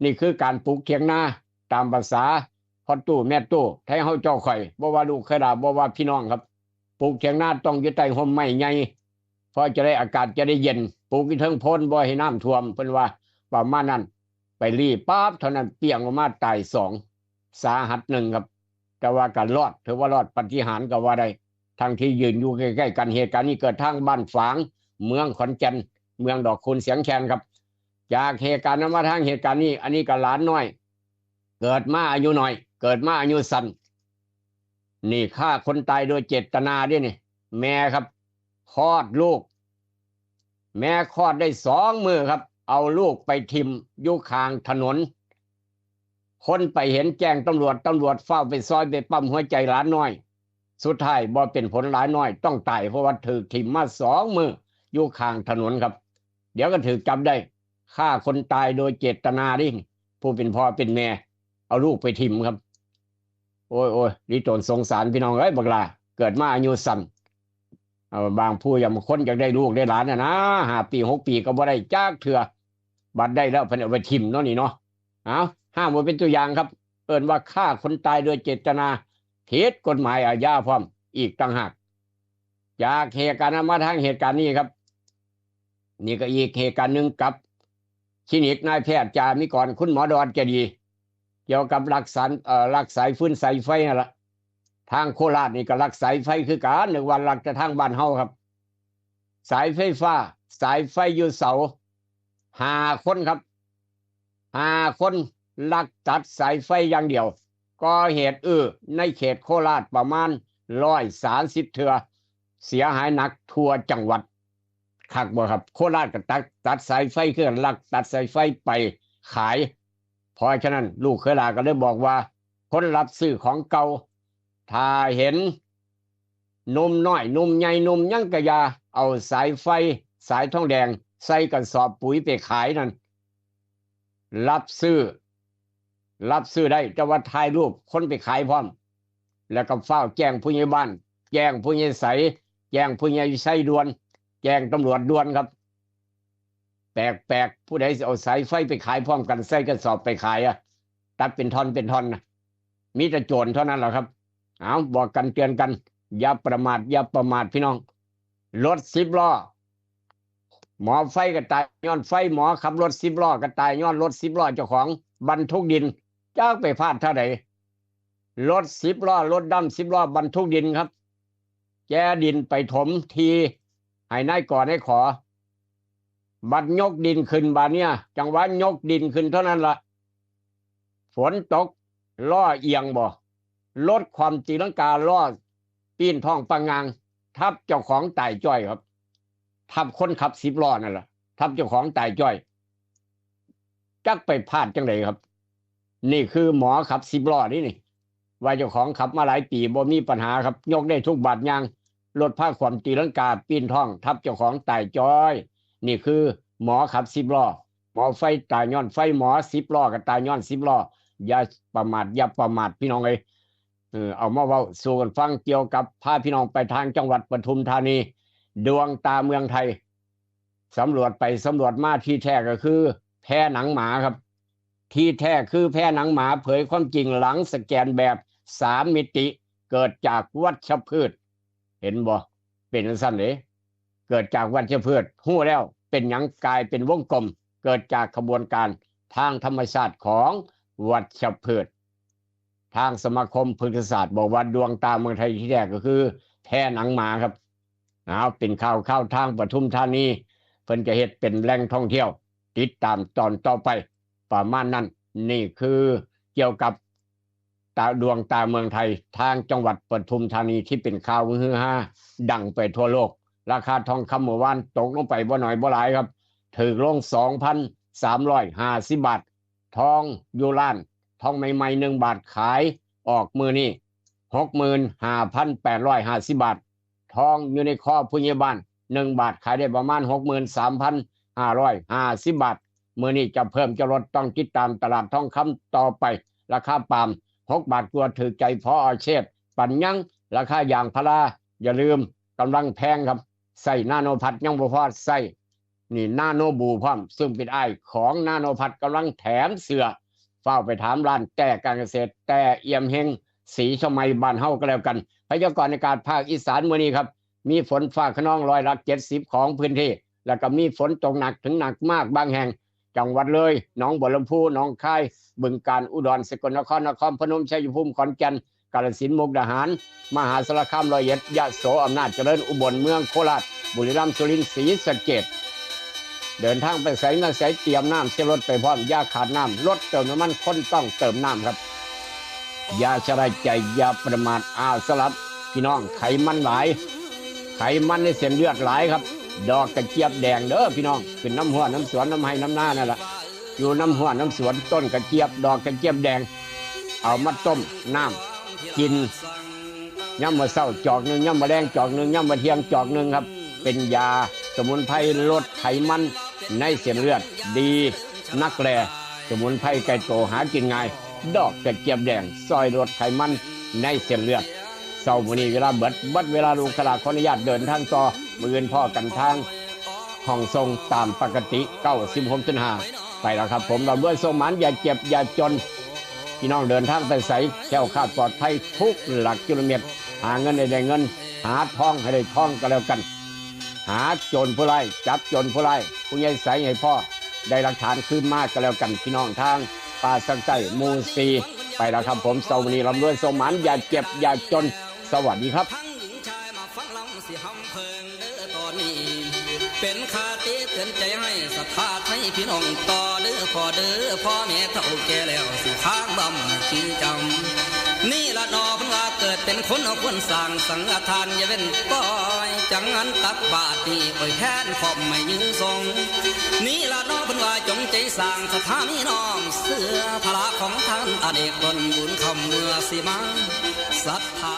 นี่คือการปลูกเถียงนา ตามภาษาพ่อตู้แม่ตู้ไทเฮาเจ้าข่อย บ่ว่าลูกเคยลา บ่ว่าพี่น้องครับ ปลูกเถียงนาต้องอยู่ใต้ฮ่มไม้ใหญ่ เพราะจะได้อากาศจะได้เย็น ปลูกอยู่เทิงโพน บ่ให้น้ำท่วม เพิ่นว่าประมาณนั้น ไปรีปั๊บเท่านั้น เปรี้ยงออกมา ตายสอง สาหัสหนึ่งครับ แต่ว่าก็รอด ถือว่ารอดปาฏิหาริย์ก็ว่าได้ ทั้งที่ยืนอยู่ใกล้ๆกัน เหตุการณ์นี้เกิดทางบ้านฝาง เมืองขอนแก่น เมืองดอกคูณเสียงแคนครับ จากเหตุการณ์นั้นมาทางเหตุการณ์นี้ อันนี้ก็หลานน้อย เกิดมาอายุน้อย เกิดมาอายุสั้น นี่ฆ่าคนตายโดยเจตนาเด้นี่ แม่ครับ คลอดลูก แม่คลอดได้สองมื้อครับ เอาลูกไปถิ่มอยู่ข้างถนน คนไปเห็นแจ้งตำรวจ ตำรวจฟ้าวไปซอยไปปั๊มหัวใจหลานน้อย สุดท้ายบ่เป็นผล หลานน้อยต้องตาย เพราะว่าถูกถิ่มมาสองมื้ออยู่ข้างถนนครับ เดี๋ยวก็ถูกจับได้ ฆ่าคนตายโดยเจตนาเด้ ผู้เป็นพ่อเป็นแม่ เอาลูกไปถิ่มครับ โอ้ยโอ้ย นี่ตนสงสารพี่น้องเอ้ย บักหล้า เกิดมาอายุสั้น เอา บางผู้อย่างบางคนอยากได้ลูกได้หลานน่ะนะ ห้าปี หกปีก็บ่ได้จักเทื่อ บัดได้แล้วเพิ่นเอาไปถิ่มเนาะนี่เนาะ เอา ห้ามไว้เป็นตัวอย่างครับ เอิ้นว่าฆ่าคนตายโดยเจตนา ผิดกฎหมายอาญาพร้อม อีกต่างหาก จากเหตุการณ์นั้นมาทางเหตุการณ์นี้ครับ นี่ก็อีกเหตุการณ์หนึ่งกับคลินิกนายแพทย์จามิกร คุณหมอดอนเจดี เกี่ยวกับลักสาร เอ่อ ลักสายฟืนสายไฟนั่นละ ทางโคราชนี่ก็ลักสายไฟคือกัน นึกว่าลักแต่ทางบ้านเฮาครับ สายไฟฟ้า สายไฟอยู่เสา ห้าคนครับ ห้าคนลักตัดสายไฟอย่างเดียว ก่อเหตุอื้อในเขตโคราชประมาณ ร้อยสามสิบ เทื่อ เสียหายหนักทั่วจังหวัด คักบ่ครับ โคราชก็ตัด ตัดสายไฟคือกัน ลักตัดสายไฟไปขาย เพราะฉะนั้นลูกเคยหลาก็เลยบอกว่า คนรับซื้อของเก่า ถ้าเห็นหนุ่มน้อย หนุ่มใหญ่ หนุ่มหยังกะยา เอาสายไฟ สายทองแดง ใส่กระสอบปุ๋ยไปขายนั่น รับซื้อ รับซื้อได้ แต่ว่าถ่ายรูปคนไปขายพร้อม แล้วก็ฟ้าวแจ้งผู้ใหญ่บ้าน แจ้งผู้ใหญ่ใส แจ้งผู้ใหญ่ไซด่วน แจ้งตำรวจด่วนครับ แปลกๆ ผู้ใดสิเอาสายไฟไปขายพร้อมกัน ใส่กระสอบไปขายอะ ตัดเป็นท่อนเป็นท่อนนะ มีแต่โจรเท่านั้นแหละครับ เอา บอกกันเตือนกัน อย่าประมาท อย่าประมาทพี่น้อง รถสิบล้อ หมอไฟก็ตายย้อนไฟ หมอขับรถสิบล้อก็ตายย้อนรถสิบล้อเจ้าของบรรทุกดิน จักไปพลาดเท่าใด รถสิบล้อ รถดำสิบล้อบรรทุกดินครับ แกดินไปถมที่ให้นายกอ นายขอ บัดยกดินขึ้นบาดเนี่ย จังหวะยกดินขึ้นเท่านั้นละ ฝนตก ล้อเอียงบ่ รถคว่ำตีลังกา ล้อปีนท้องปะงาง ทับเจ้าของตายจ้อยครับ ทับคนขับสิบล้อนั่นล่ะ ทับเจ้าของตายจ้อย จักไปพลาดจังไดครับ นี่คือหมอขับสิบล้อนี่นี่ ว่าเจ้าของขับมาหลายปีบ่มีปัญหาครับ ยกได้ทุกบาดยาง รถพาขว่ำตีลังกาปีนท้อง ทับเจ้าของตายจ้อย นี่คือหมอขับสิบล้อ หมอไฟตายย้อนไฟ หมอสิบล้อก็ตายย้อนสิบล้อ อย่าประมาท อย่าประมาทพี่น้องเอ้ย เออ เอามาเว้าสู่กันฟัง เกี่ยวกับพาพี่น้องไปทางจังหวัดปทุมธานี ดวงตาเมืองไทย สำรวจไปสำรวจมา ที่แท้ก็คือแพหนังหมาครับ ที่แท้คือแพหนังหมา เผยความจริงหลังสแกนแบบสามมิติ เกิดจากวัชพืช เห็นบ่ เป็นจั่งซั้นเด้ เกิดจากวัชพืช ฮู้แล้วเป็นหยังกลายเป็นวงกลม เกิดจากขบวนการทางธรรมชาติของวัชพืช ทางสมาคมพฤกษศาสตร์บอกว่าดวงตาเมืองไทยที่แท้ก็คือแพหนังหมาครับ เอา เป็นข่าวข่าวทางปทุมธานี เพิ่นก็เฮ็ดเป็นแหล่งท่องเที่ยว ติดตามตอนต่อไป ประมาณนั้น นี่คือเกี่ยวกับตาดวงตาเมืองไทย ทางจังหวัดปทุมธานีที่เป็นข่าวฮือฮา ดังไปทั่วโลก ราคาทองคำเมื่อวานตกลงไปบ่น้อยบ่หลายครับ ถืกลง สองพันสามร้อยห้าสิบ บาท ทองอยู่ร้าน ทองใหม่ๆ หนึ่งบาทขายออกมื้อนี้ หกหมื่นห้าพันแปดร้อยห้าสิบ บาท ทองอยู่ในคอผู้ใหญ่บ้าน หนึ่งบาทขายได้ประมาณ หกหมื่นสามพันห้าร้อยห้าสิบ บาท มื้อนี้จะเพิ่มจะลดต้องติดตามตลาดทองคำต่อไป ราคาปาล์ม หกบาทกว่า ถืกใจพออาเชษ ปัญญัง ราคายางพารา อย่าลืม กำลังแพงครับ ใส่นาโนพัดยังบ่พอใส่ นี่นาโนบูพร้อม ซึ่งเป็นอ้ายของนาโนพัดกำลังแถมเสื้อ ฟ้าวไปถามร้านแต้การเกษตร แต้เอี่ยมเฮง สีชมัยบ้านเฮาก็แล้วกัน พยากรณ์อากาศภาคอีสานมื้อนี้ครับ มีฝนฟ้าคะนองร้อยละเจ็ดสิบของพื้นที่ แล้วก็มีฝนตกหนักถึงหนักมากบางแห่ง จังหวัดเลย หนองบัวลำภู หนองคาย บึงกาฬ อุดร สกลนคร นครพนม ชัยภูมิ ขอนแก่น กาฬสินธุ์ มุกดาหาร มหาสารคาม ร้อยเอ็ด ยะโส อำนาจเจริญ อุบล เมืองโคราช บุรีรัมย์ สุรินทร์ ศรีสะเกษ เดินทางไปไสมาไสเตรียมน้ำใส่รถไปพร้อม อย่าขาดน้ำ รถเติมน้ำมัน คนต้องเติมน้ำครับ อย่าชะล่าใจ อย่าประมาท อาสลัด พี่น้อง ไขมันหลาย ไขมันในเส้นเลือดหลายครับ ดอกกระเจี๊ยบแดงเด้อพี่น้อง ขึ้นน้ำห้วยน้ำสวน น้ำไร่น้ำนานั่นล่ะ อยู่น้ำห้วยน้ำสวน ต้นกระเจี๊ยบ ดอกกระเจี๊ยบแดง เอามาต้มน้ำกิน ยามมื้อเช้าจอกหนึ่ง ยามมื้อแลงจอกหนึ่ง ยามมื้อเที่ยงจอกหนึ่งครับ เป็นยาสมุนไพรลดไขมันในเส้นเลือด ดีนักแล สมุนไพรไกลโตหากินง่าย ดอกกระเจี๊ยบแดงซ่อยลดไขมันในเส้นเลือด เช้ามื้อนี้เวลาเบิด เบิดเวลา ลูกขลาขออนุญาตเดินทางต่อ มื้ออื่นพ้อกันทางห้องส่งตามปกติ เก้าสิบหกจุดห้า ไปแล้วครับผม ร่ำรวยโชคหมาน อย่าเจ็บอย่าจน พี่น้องเดินทางไปไส แคล้วคลาดปลอดภัยทุกหลักกิโลเมตร หาเงินให้ได้เงิน หาทองให้ได้ทองก็แล้วกัน หาโจรผู้ร้าย จับโจรผู้ร้าย ผู้ใหญ่ใสให้พ่อ ได้หลักฐานคืนมาก็แล้วกัน พี่น้องทางป่าสักใต้หมู่สี่ ไปแล้วครับผม เช้ามื้อนี้ร่ำรวยโชคหมาน อย่าเจ็บอย่าจน สวัสดีครับ ทั้งหญิงชายมาฟังลำสิหำเพิงเด้อตอนนี้ เป็นคติเตือนใจให้ศรัทธาไทยพี่น้องต่อเด้อพ่อเด้อ พ่อแม่เฒ่าแก่แล้วสิค้างบำให้จริงจัง นี่ละหนอเพิ่นว่าเกิดเป็นคนเอาควรสร้างสังฆทานอย่าเว้นปล่อย จังหันตักบาตรนี่ปล่อยแทนขอบไม่ยืนทรง นี่ละหนอเพิ่นว่าจงใจสร้างศรัทธามีน้อมเสื้อพระของท่านอเนกตนบุญคำเมื่อสิมาศรัทธา